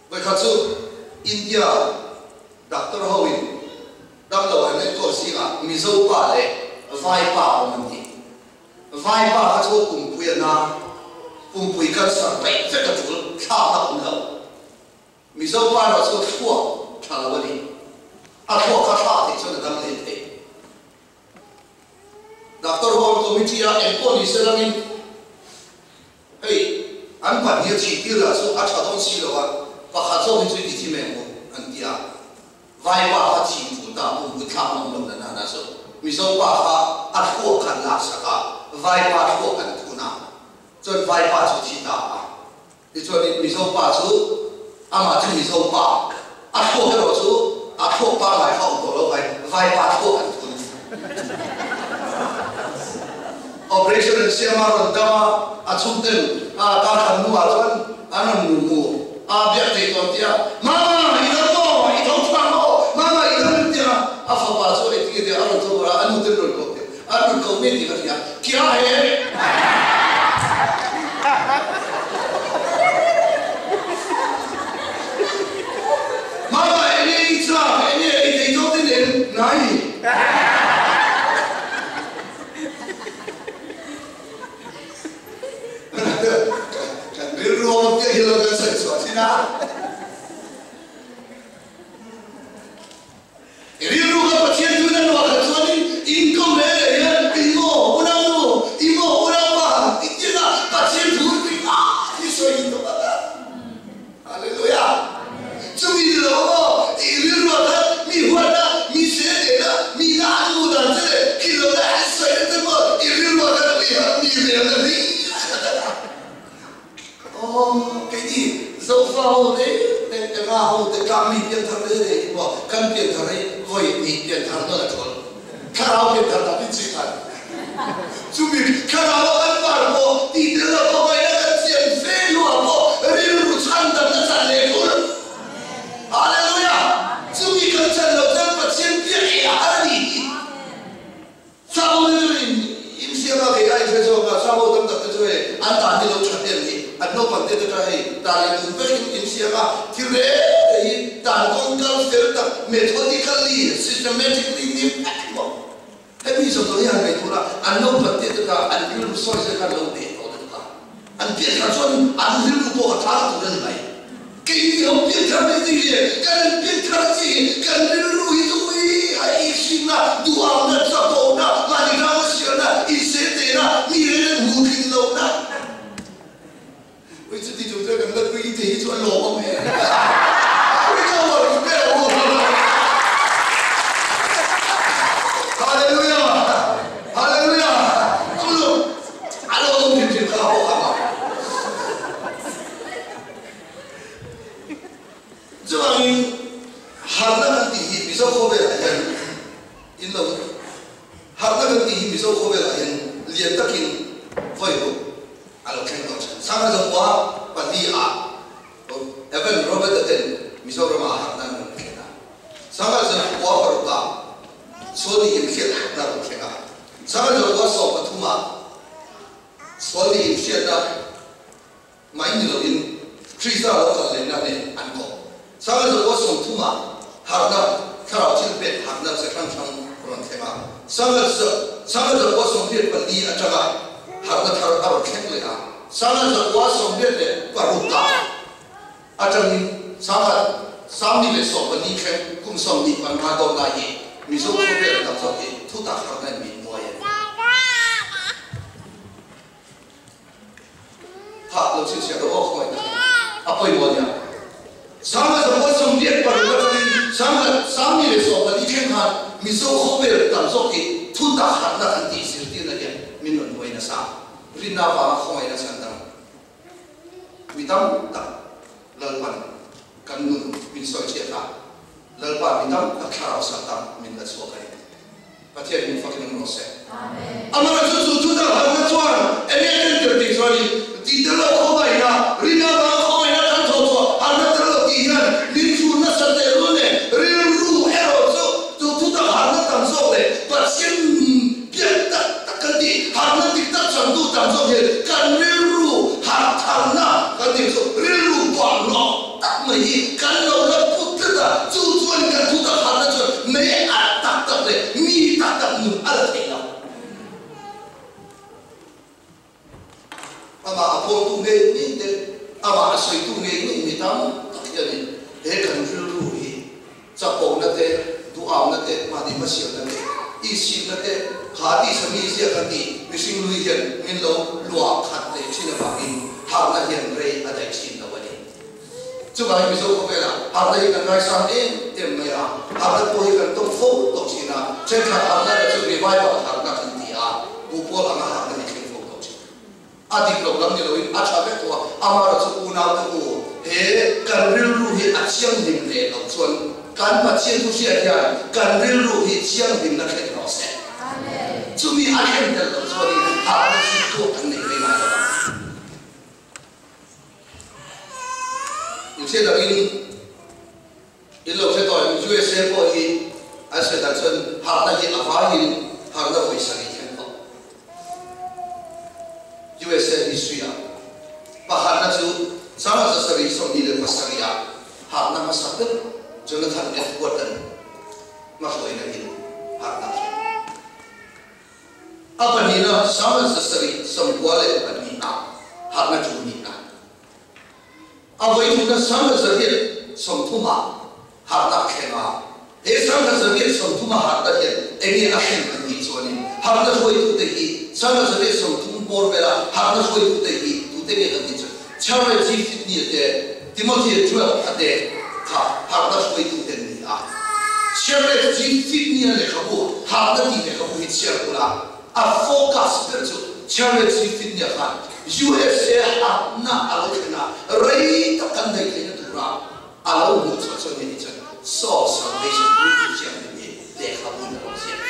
[SPEAKER 1] Vawikhat chu India doctor ho in damlo an enkawl zingah Mizo pa leh Vai pa awm an ti. Vai pa kha chu pumpui a na, pumpui cancer peih vek a tul, thlak a awm lo. Mizo pa erawh chu thluak tha lo a ni. A thluak kha thlah theih chuan a dam leh thei. Doctor ho an committee a, engpawh ni se langin hei an pahnih a thih tir lah chu a tha dawn si lo a, pakhat zawk hi chu i ti thi mai ang u an ti a. Vai pa kha thih tul ta pum pui thlak ngam lo na na na chu Mizo pa kha a thluak khan lak sak a, vai pa thluak an thun a, chuan vai pa chu thi ta a. Tichuanin Mizo pa chu amah chu Mizo pa, a thluak erawh chu a thluak pangngai kha awm tawh lo vai, vai pa thluak an thun. Operation an siam a, rawn dam a, a chhungten a kar khat hnuah chuan an rawn nu hmu a, biak thei tawh an ti a, Mama, i dam maw? I tho tha maw? Mama, i dam em? Tia a fapa chu engtin nge tia a rawn tho ber a, a nu ten rawn koh teh, an rawn koh ngei tih ka hria, Kya he? thil kan sawi chhuah thin a. I rilru kha Pathian chu na nuah khat chuanin in ko leh leh hian i maw unau nu, i maw unau pa ti tia Pathian thu ring a hi sawi in tawh a. Hallelujah! Chumi ni lo maw i rilruah khan mi huatna, mi se tehna, mi na an hmuh dan che leh ki lohna an sawina che maw i rilruah khan mi mi velna hlir khat a. Aw, keini Zofa ho te leh Enga ho te tlangmi pianthar ve ve hi maw kan pianthar hi vawi hnih pianthar nawn a thawn. Thlarau pianthar dah min chih khan. Chumi thlarau a kan par pawh tih tel lo pawh ngaihna kan chian fe hnuah pawh rilru chhandamna chan leh thul. Hallelujah! Chumi kan chan loh chuan Pathian biak ei a har a ni hi. Savo te chu in in siam a, kei a in hre zawk a, savo tam tak te chu hei an tan hi lo that em hi, an naupang te te kha hei tan leh dun vek in in siam a, thil reng reng hi tan kawng kal fel tak methodically, systematically ni vek maw? Hemi zawng zawng hi han ngaihtuah la, an naupang te te kha an rilru sawi zel khan lo hneh tawh lutuk a, an pianthar chuan an rilru pawh a thar tur a ni mai. Keini ho pianthar mai ni hi kan in pianthar chi hi kan rilru hi chu ui a ihrinna, duhamna, chapona, mahni rama hrialna, insehtelna, mi reng reng hmuh thin lohna. Ui chuti chung chuan kan la tui thei hi chu a lawmawm em a. Ui ka uar duh ber a u. Hallelujah! Hallelujah! Chu a lawmawm hrim hrim kha a pawh kha. Chuvangin harhna kan tih hi Mizo khawvelah hian in lo harhna kan tih hi Mizo khawvelah hian lian takin vawi ruk a lo thleng tawh thin. Sangha Zokua pahniha Evan Robert-a ten Mizorama harhna an rawn thlen a, Sangha Zokua parukah Sualni inhriat harhna a rawn thleng a, Sangha Zokua sawmpathuma Sualni inhriatna Mai ni loin Krista lo kal lehna nen an kawp. Sangha Zakua sawmthumah harhna, thlarau thil pek harhna che hrang hrang rawn thleng a. Sangha Sangha Zakua 84 atanga harhna thar a rawn thleng leh a. Sangha Zakua 86ah atangin Sangha 24 thleng kum 25 dawn lai hi Mizo khawvel tam zawk hi thutak harhna in min nuai a ni. Thah lo chhinchhiah lo aw khawngaih takin a pawimawh nia. 1986 atangin 2014 thleng khan Mizo khawvel tam zawk hi thutak harhna kan tih zirtirna hian min rawn nuai nasa. Rinna avanga khawngaihna chhan dang mi tam tak Lalpan kan nun min sawichhiat a, Lalpa mi tam tak thlarau sal tam min la chhuak a ni. Pathian min fakin awm rawh se. Amah chu chu chu dang harhna chuan eng nge kan tir tih chuan in tih tel lo khawngaihna, rinna vanga khawngaihna kan thawh chhuah harhna tel lo tih hian min chhun nasa teh lul nen rilru erawh chu chu thu dang harhna tam zawk leh Pathian biak tak tak kan tih harhna dik tak changtu tam zawk hian kan rilru harh tharna kan tih chu rilru bawlhhlawh tak mai hi kan lo la put tlat a, chu chuan kan thu tak harhna chuan mei alh tak tak leh mi tak tak nun a la theih lo. Amah a pawltu ngei ngei te, amah a sawitu ngei ngei mi tam tak hianin he kan rilru hi chapona te, duhamna te, mahni hmasialna te, ihsikna te, kha tisa mi ziak a tih mihring lui hian min lo luah khat leh thin avangin harhna hian rei a daih thin lo a ni. Chuvangin Mizo khawvelah harhna hi kan ngaisang em em mai a, harhna pawh hi kan tawng fo tawh thin a, thenkhat harhna erawh chu revival harhna kan ti a, buhpawl anga harhna hi thleng fo tawh thin. A dik lo lam ni loin a tha vek tawh a, amaherawh chu unaute u, he kan rilru hi a thianghlim leh loh chuan kan Pathian thu hriat hian kan rilru hi thianghlimna thlen rawh se. Chumi a thlen tel loh chuanin harhna ziktu an nei rei ngai lo ang. In hriat angin in lo hre tawh em? USA pawh hi an sawi dan chuan harhna hi a vaiin harhna vawi sarih thleng tawh. USA history ah pakhatna chu 1727 ah harhna hmasa ber Jonathan Edward-a'n hmahruaina in harhna a thleng. A pahnihna, 1792 ah harhna ṭul nihna. A vawi thumna 1830-ah harhna a thleng a. He 1830-a harhna hian enge a thlen kan tih chuanin harhna hruaitute hi 1830 bawr vela harhna hruaitute hi tute nge kan tih chuan Charles G. Finney-a te, Timothy Twelve-a te kha harhna hruaitute an ni a. Charles G. Finney-a lehkhabu Harhna tih lehkhabu hi chhiar ula a focus ber chu Charles G. Finney-a khan USA harhna a lo thlen a, rei tak kan daih theihna tura a lo hmuh chhuah chuan hei hi chuan Soul Salvation rilru thianghlim hi lehkhabu in a lo ziak.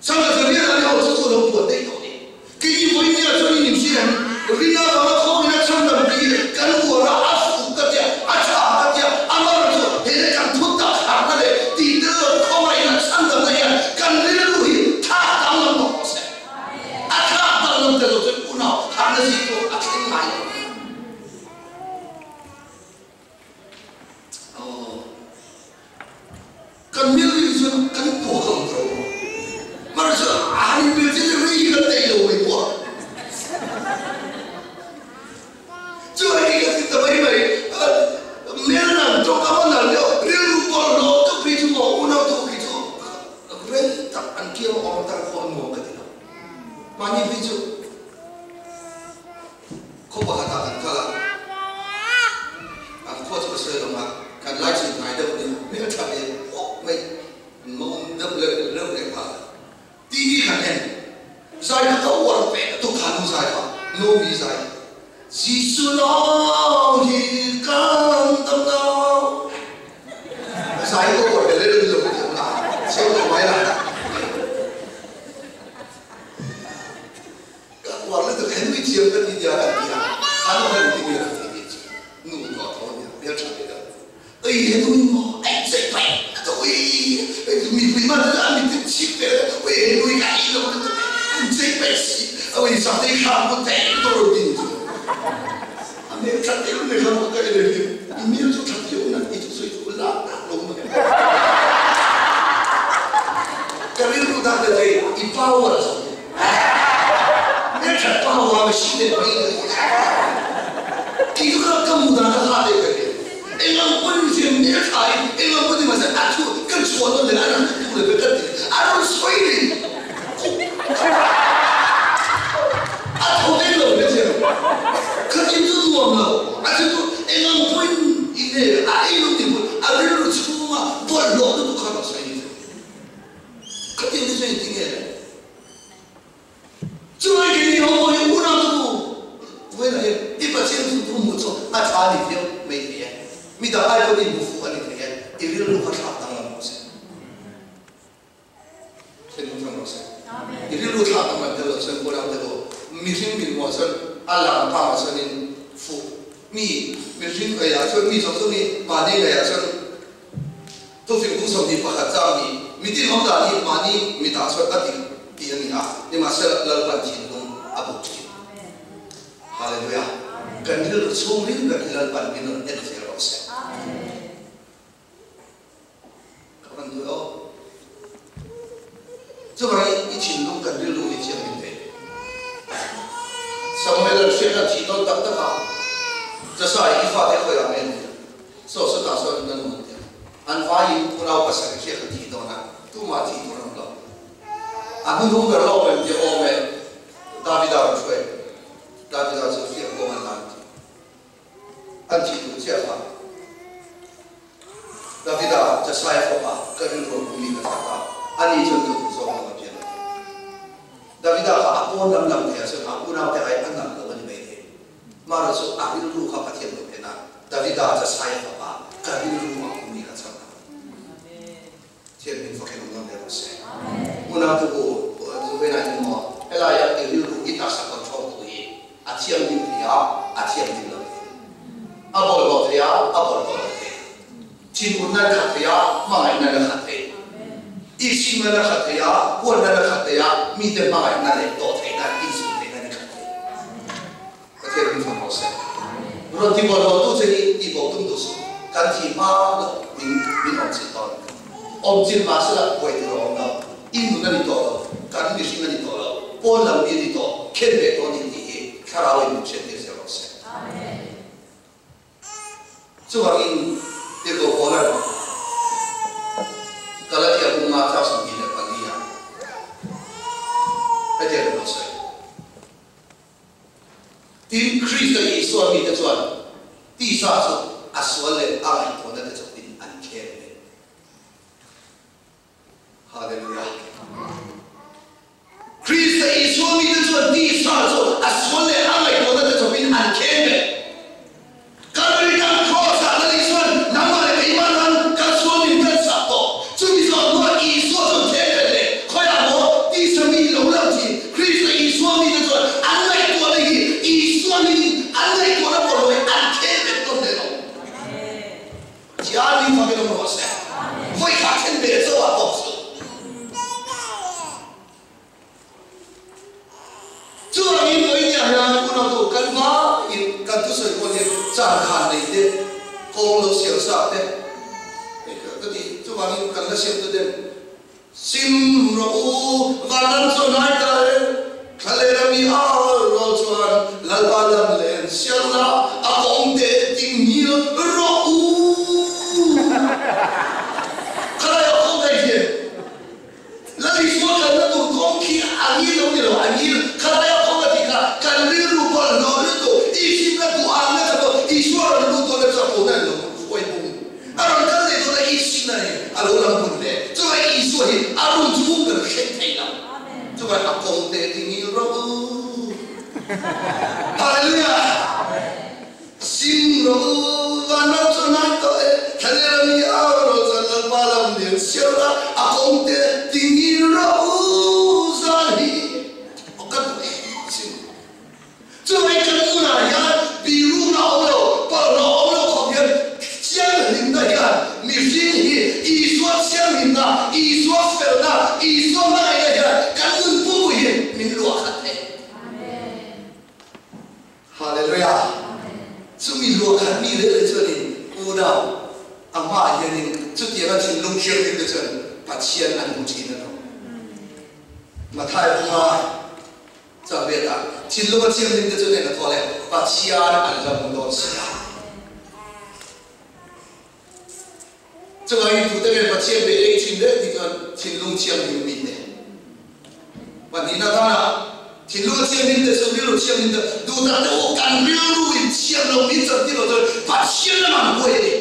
[SPEAKER 1] Chang a Zarian a ho chu chu lo puan daih tawh ni. Kei i vawi nia chuan i nimhria em? Rina vanga khawngin a chhan dam tih hi kan uar a, a fuh ka tia, a tha ka tia, a mar chu he le kan thu tak harhna leh tih tel lo khawngaihin a chhan damna hian kan rilru hi thlak danglam tawh rawh se. A thlak danglam tel lo chuan unau harhna ziktu a thleng ngai lo. Kan mil rin chuan kan tuak ang tho. Mar chu a han mil chu ri hi kan nei lo mai pawh. Chu ai ki ka ti ta mai mai. Mel nan tawng a va nal deuh rilru pawh lawm deuh phei chu maw unau te u khi chu rei tak an kiang awm atan khaw a nuam ka ti lo. Mahni phei chu Khaw pakhatah kan kal a, an khua chu ka sawi lo a, kan lai chin hnai deuh nia, hmel tha ve khawp mai, an mawng deuh leh reuh leh nghal a. TV kan en, zai kha ka uar ve a tuk kha nu zai kha, Nomi zai, Jesuh lawng hi kan dam lo. Zai ka uar ve leh lo ti ang a, sawi lo mai la. Ka uar lutuk he nui thiam ka ti nia kan ti a, kha nu khan engtin nge a ti tih chu nu tawh tho ania hmel tha ve deuh. Ei he nui maw ei chei paih ka ti ui mipui hman chu a mit chip ve ui he nui ka ei lo lutuk an chei paih si ui sakte hram ku teh ka rawn ti chu a hmel tha deuh mai kha ka en a hlim i hmel chu tha viau na i thusawi chu lak tak lo mai ka rilru dak le thei i power a zo. Hmelthat pa ho a machine te mai ka ti a. Kei chu ka ka mu dan ka ha deuh ka ti. Eng ang pawn in fiam hmeltha in eng ang pawn in mahse a thu ka chhuah nawn leh a rawn tu leh ka ti. A rawn sawi rih. A tho vek lo ka ti. Ka ti chu nuam lo. A chu chu eng ang pawhin in nge a ei lo ti pawn a rilru chhunga bawlhhlawh lutuk kha a rawn sawi ni. Khatiang te chuan engtin nge le? Chuvai keini ho pawh hi unau te bu vawiinah hian i Pathian chu thu hmuh chu a tha a ni viau mai thei e. Mi dang ai pawhin i hmu fuh a ni thei e. I rilru kha thlak danglam rawh se. Thinlung thang rawh se. I rilru thlak danglam tel loh chuan unau te bu mihring dinhmuh ah chuan a lang pangah chuanin fuh mi mihring ngaihah chuan mi zawng zawng hi mahni ngaihah chuan Thufing bung 21 chang nih mitin awm dan hi mahni mitah chuan a dik tih a ni a, nimahsela Lalpan thinlung a buk thin. Hallelujah! Kan rilru chhungril ber hi Lalpan min rawn en zel rawh se. Ka van duh aw. Chuvangin i thinlung kan rilru hi thianghlim ve. Samuel an hriat a thih dawn tak tak a, Jasai i fate khawiah nge an nih? Saw sawtah chuan an awm tia. An vaiin unau pasarih hriat an thih dawn a, tumah thih tur an awm lo. A hnuhnung ber lawk em tia awm e, Davida rawn hruai. Davida chu hriat kawng an la an ti. An thih duh chiah kha. Davida Jasai fapa ka rilru a pumi ka that a, ani chuan ka duh zawk lo a pian a ti. Davida kha a pawn lam lam thei ah chuan a unaute ai a nalh lo a ni maithei. Mara chu a rilru kha Pathian lo phen a, Davida Jasai fapa ka rilru a pumi ka chhan a. Thian min fakin awm nawn ve rawh se. Unau te u, Zuvena in maw helai ah i rilru i taksa control tu hi a thianghlim thei a, a thianghlim lo thei. A bawlhhlawh thei a, a bawlhhlawh lo thei. Thinurna na khat thei a, hmangaihna na khat thei. Ihsikna na khat thei a, huatna na khat thei a, mite hmangaihna leh dawhtheihna, insumtheihna ni khat thei. Pathian min fak rawh se. Rawn ti bawlhhlawh tu che hi tih bo tum duh suh. Kan thi hma lo min min awm chilh dawn. Awm chilh mah sela buai tur a awm lo. I nun a ni tawh lo, kan mihring a ni tawh lo, pawn lam mi a ni tawh, khen ve tawh a ni tih hi. Thlarau in min hriattir zel rawh se. Chuvangin Tirhkoh Paula'n Galatia bunga chang 24 ah hetiang in a sawi. Tin, Krista Isua mite chuan tisa chu a sual leh a ngaihtuahna te chawpin an khem ve. Hallelujah! Krista Isua mite chuan tisa chu a sual leh a ngaihtuahna te chawpin an khem ve. Kalvari-kan Kraws-ah Lal Isua'n nangmah leh keimah nan kan sual min kalsak tawh. Chumi zawh hnuah Isua chuan khem ve leh khawiah maw tisa mi lo lang thin Krista Isua mite chuan an ngaihtuahna hi Isua hmingin an ngaihtuahna bawlhhlawh hi an khem ve tawn leh lo. Thianghlim fakin awm rawh se. Vawikha then ve zo ah tawp suh. Chuvangin vawinia hian unautu kan hma in kan thusawi pawh hian chan khan nei te, kawng lo siam sa te ka ti. Chuvangin kan la siam tu ten Sim rawh u, van lam chu a hnai ta e, thlalera mi a rual chuan Lalpa lam len sial la, a kawng te tinghil rawh u. Khalai a kawng thei hian Lal Isua kalna tur kawng khi a ngil lo ni lo, a ngil. Khalai a kawng a tih kha kan rilru pawh a hlawh lutuk, Isimna duh ang na kha pawh Isua rawn lut dawn a chu a pawhna an lo hruai bung. A rawn kal leh dawn a Isina hi a lo lang bun hle. Chuvai Isua hi a run chhung kan hreng thei lo. Chuvai a kawng te ti ngil rawh u. Hallelujah! Sim rawh u, van ram chu hnai tawh e, thlalera mi au rawh chuan Lalpa lam lian sial a, a kawng te ti ngil rawh u zan hi ka duh em asin. Chuvai kan nunah hian bihrukna awm lo, pawlhlawh awm lo khawp hian thianghlimna hian mihring hi Isua thianghlimna, Isua felna, Isua hmangaihna hian kan nun pumui hi min luah khat thei. Hallelujah! Chumi luah khat mi rel leh chuanin unau a hmaah hianin chutianga thinlung thianghlim te chuan Pathian an hmu thin a lo. Mathai bunga Changriat ah thinlung a thianghlim te chu nen a thaw le Pathian an la hmu dawn si a. Chuvangin tute ngen Pathian be ei thin reng ti chuan thinlung thianghlim mi te. Pahnihna tana thinlung a thianghlim te chu rilru thianghlim te duh tak te u kan rilru in thiam lo min chan ti lo chuan Pathian lamah an huai a ni.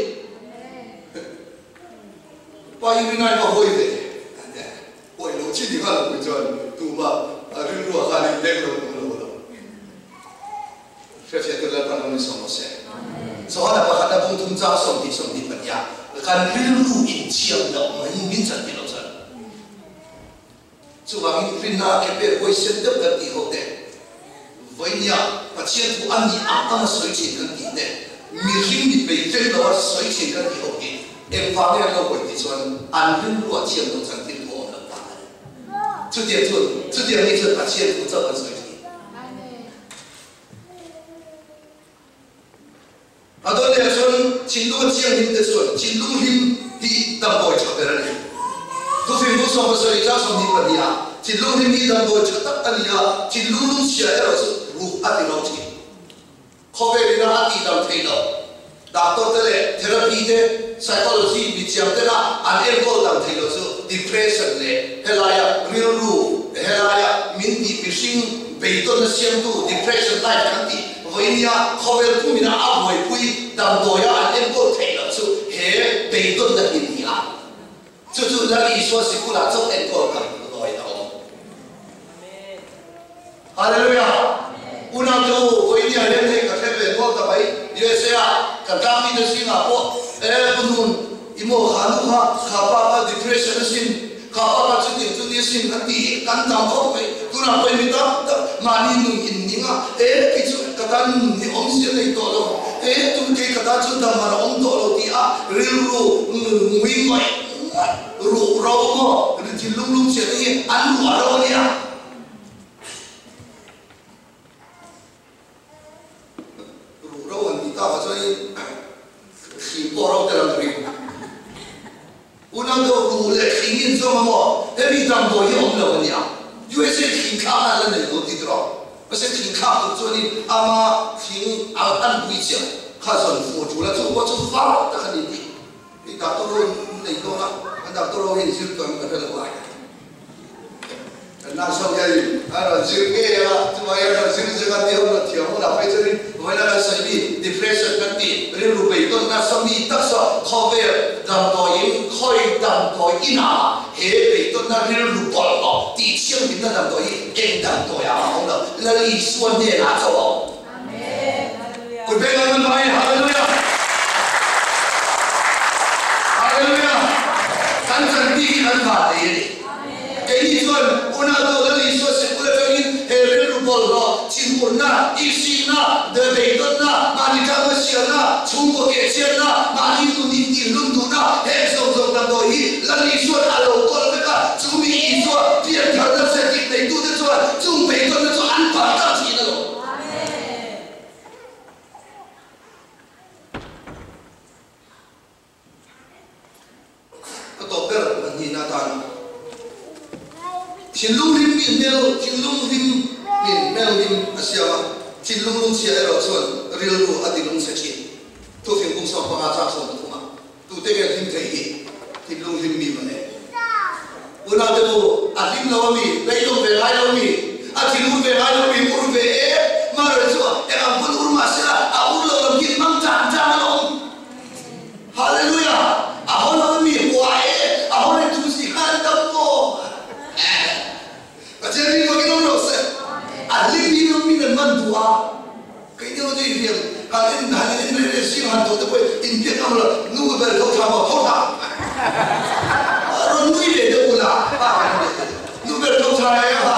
[SPEAKER 1] Pa i rinai va hawi ve an ti a. Hawi lo chi ni nghal pui chuan tumah a rilruah khan in leng lo tum lo lo. Hriatfiah tur Lalpan ram in sawm rawh se. Johana pakhat a bung thum chang 24 ah kan rilru in thiam loh mai min chan ti lo chuan chuvangin rinna a ke pek huaisen deuh kan tih ho te vawinia Pathian thu a nih ang ang a sawi thin kan tih te mihring mit bei vek lo a sawi thin kan tih ho hi Engvang nge an lo hawi tih chuan an rilruah thiam loh chuan thil thu a awm loh vang a ni. Chutiang chuan, chutiang mi chuan Pathian thu chauh an sawi thin. A dawn leh chuan thinlung a thianghlim te chuan thinlung hlim hi damdawi tha ber a ni. Thufing bu 70 chang 22 ah thinlung hlim hi damdawi tha tak a ni a, thinlung lungchhia erawh chu ruh a ti ro thin. Khawvel ina a tihdam theih loh. Doctor te leh therapy te, psychology mithiam tena an enkawl dam theih loh chu depression leh helaia rilru, helaia min tih mihring beidawnna siamtu depression life kan tih vawinia khawvel pumina a buaipui damdawia an enkawl theih loh chu he beidawnna hi ni a. Chu chu Lal Isua sikulah chauh enkawl dam dawi a awm. Hallelujah! Unau te u, vawinia hian hei ka hre ve nual ta mai. USA ah kan tlangmite zingah pawh e Pu Nun, i maw kha nu kha, kha pa kha depression a sin, kha pa kha chutiang chu ni a sin an tih hi kan tam khawp mai. Tunah pawh mi tam tak mahni nun in ning a, e kei chu ka tan nun hi awmzia nei tawh lo, e tun kei ka tan chu dam man a awm tawh lo tih a rilru ngui ngaih ngaih ruh ro maw thinlung lungchhiat te hi an ruah ro a nia. Ruh ro an tih takah chuanin thli pawh ro tel ang ring. Unau deuh ruh leh thli hi inzawm a maw? Hemi damdawi hi awm lo a nia. USA thli thlak a la nei lo tih tawh. Mahse thing thlak tur chuanin ama thing a an pui chiah kha zawn fu a tul a, chu pawh chu var tak a ni tih hi doctor ho in nei dawn a, an doctor ho hian zir tawh em ka hre lo a. Kan nurse ho hianin a rawn zir ngei a, chuvang hian rawn zir zir a ti ho rawn thiam hunah phei chuanin vawiina kan sawi mi depression kan tih rilru beidawn nasa mi taksa khawvel damdawiin khawi damdawi inah he beidawnna rilru bawlhhlawh tih thianghlimna damdawi hi eng damdawi ah a awm lo, Lal Isua hnenah chauh a awm. Kut beng ang an vai Hallelujah Hallelujah kan chan bik hi kan van nei a ni. Keini chuan unau Lal Isua sikul atangin he rilru bawlhhlawh, thinurna, ihsikna, beidawnna, mahni tangka sialna, chhungkaw kehchhiatna, mahni nun intihlum duhna heng zawng zawng damdawi hi Lal Isua'n a lo kawl vek a, chu mi Isua piantharna hre dik neitute chuan chung beidawnna chu an palh tak thin alawm. Ka tawp ber pahnihna atan thinlung hlim mi hmel thinlung hlim min hmel hlim a siam a, thinlung lungchhia erawh chuan rilru a ti lungchhe thin. Thufing kung 15 chang 13 ah tute nge hlim thei hi thinlung hlim mi mawle. Unaute u, a hlim lo a mi, beidawng ve ngai lo mi, a thinur ve ngai lo mi, ur ve e, mahrawh chu eng ang pawn ur mah sela, a ur lo lam hi mang tang tang a awm. Hallelujah! A haw lo a mi, hua e, a haw reng chung si khan dam maw? Pathian rin vakin awm lo se, a hlim hi ram min an man duh a, kei deuh chu i hliam, han en han en reng reng sing han tawh te pawh in biak ngam lo, nu ber tho tha maw tho tha, rawn nui ve deuh ula, nu ber tho tha e a,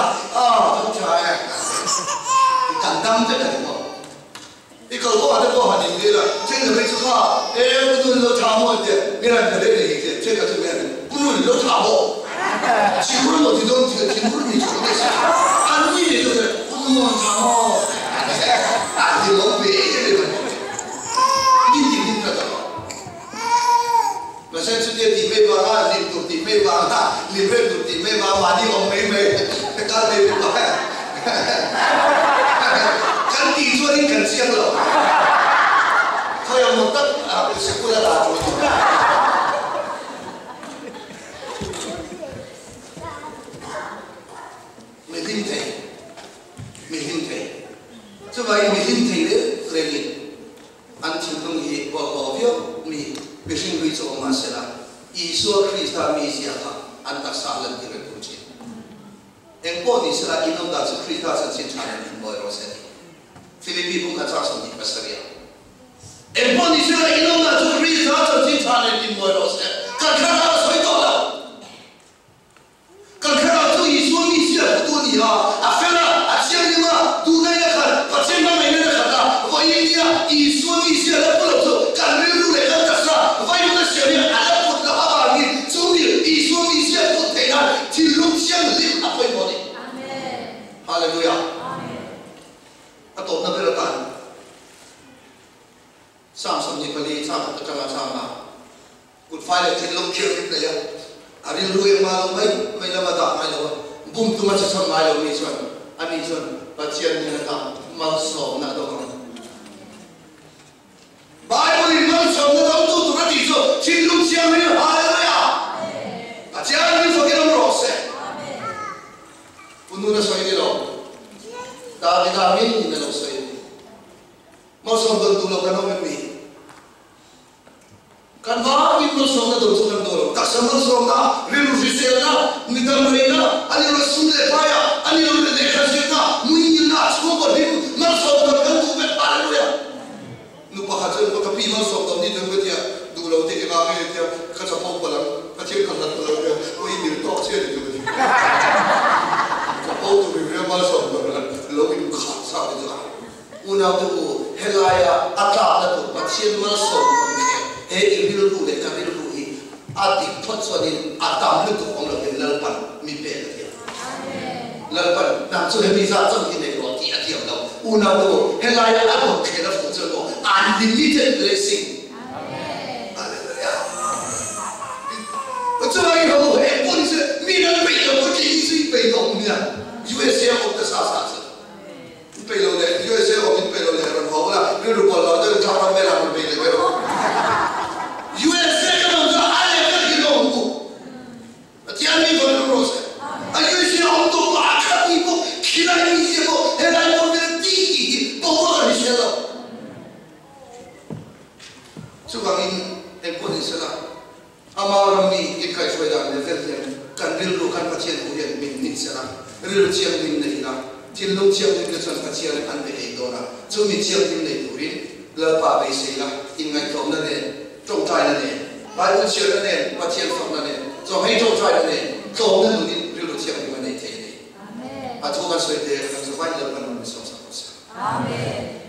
[SPEAKER 1] tho tha e, kan dam vek a ni maw. I kal kawngah te pawh han inbel a, thenkhat chu kha e pu nun lo tha maw an tia, mi han tha leh leh hi tia, thenkhat chu mi han pu nun lo tha maw? Thinur maw ti dawn tia, thinur mi chu awm si, an nui leh deuh tia, pu nun maw tha maw? A hlimawm ve em em a ni. Min ti hlim tlat a. Mahse chutia tih mai vanga hlim tur tih mai vanga hlim reng tur tih mai vanga mahni awm mai mai kal mai mai vanga kan tih chuanin kan chiang lo. Khawi ang maw tak sikul a dah tur chu. Mi hlim thei, mi hlim thei. Chuvangin mi hlim thei reng rengin An thinlung hi bawlhhlawh viau mi mihring hlui chu awm mah sela, Isua Krista mizia kha an taksa a lantir reng thung thin. Eng pawh ni sela, in awm dan chu Krista chanchin tha nen inmawi rawh se a ti. Philippi bung khat chang 27 ah. Eng pawh ni sela, in awm dan chu Krista chanchin tha nen inmawi rawh se. Kan thlarau a sawi tawh lo. Kan thlarau chu Isua mi siam putu a ni a, a fel a, a thianghlim a, duhnain a khat, Pathian hmangaihnain a khat a, vawiin nia Isua mi siam la pu lo chu kan rilru leh kan taksa vaimut a siam hian a la put loh avangin chu mi Isua mi siam put theih nan thinlung thianghlim a pawimawh a ni. Hallelujah! A tawpna ber atan. Psalm 24 chang khat atanga changna kut fai leh thinlung thianghlim nei a, a rilru engmah lo mai mai lama dah ngai lo a, bum tuma che chhan ngai lo mi chuan ani chuan Pathian hnen atang malsawmna a dawng ang. Bible in malsawmna dawngtu tur a tih chu thinlung thianghlim Hallelujah! Pathian min fakin awm rawh se. Pu Nuna sawi ni lo, Davida ngeiin a lo sawi a ni. Malsawm dawn duh lo kan awm em ni? Kan vangin malsawmna dawn chu kan dawn lo. Taksa malsawmna, rilru hriselna, midang reina, a ni lo sum leh paia, a ni lo lehkha zirna, muingilna, chhungkaw hlim, malsawm dawn kan duh vek. Hallelujah! Nu pakhat chuan ka pi malsawm dawn ni chuan ka tia, duh lo te enga nge tia, ka chapo palh ang, Pathian ka hlat palh ang tia, aw i mil tawk chiah ni chu ka ti. Chapo tur in ria malsawm dawn lo inkhah sa te chu a. Unaute u, helaia a tlakna tur Pathian malsawm awm kher he i rilru leh ka rilru hi a dik phawt chuanin a tam lutuk awm lovin Lalpan mi pek a thiam. Lalpan nang chu hemi zat chauh hi nei rawh tih a thiam lo. Unaute u, helaia a rawn thlen a fuh chuan maw unlimited blessing. Hallelujah. Chuvangin ho eng pawh ni se mi nan peih lo pawh tih hi chu i peih tawh nia. USA a awm ta sa sa chu. peih lo leh USA awm in peih lo leh rawn haw ula, rilru pawlh lo deuhin tlang ram velah rawn bei leh ve rawh. USA kan awm chuan a leh ber hi lawm u. Pathian mi vawn rawh se. A USA awm tawh pawh a khat mi pawh khilai mi zia pawh helai pawh vel ti tih hi boruak a hrisel lo. Chuvangin engpawh ni sela Ama ram mi inkaihhruai dan level hian kan rilru kan Pathian hu hian min min sela, rilru thianghlim nei ila, thinlung thianghlim te chuan Pathian an be ei dawn a, chumi thianghlim nei turin Lalpa beisei la, inngaihtlawmna nen, tawngtaina nen, Bible chhiarna nen, Pathian fakna nen, chawhmei tawngtaina nen, tlawmna nunin rilru thianghlim a nei thei a ni. A thu kan sawi te kan zavai Lalpa nun min sawmsak rawh se.
[SPEAKER 2] Amen.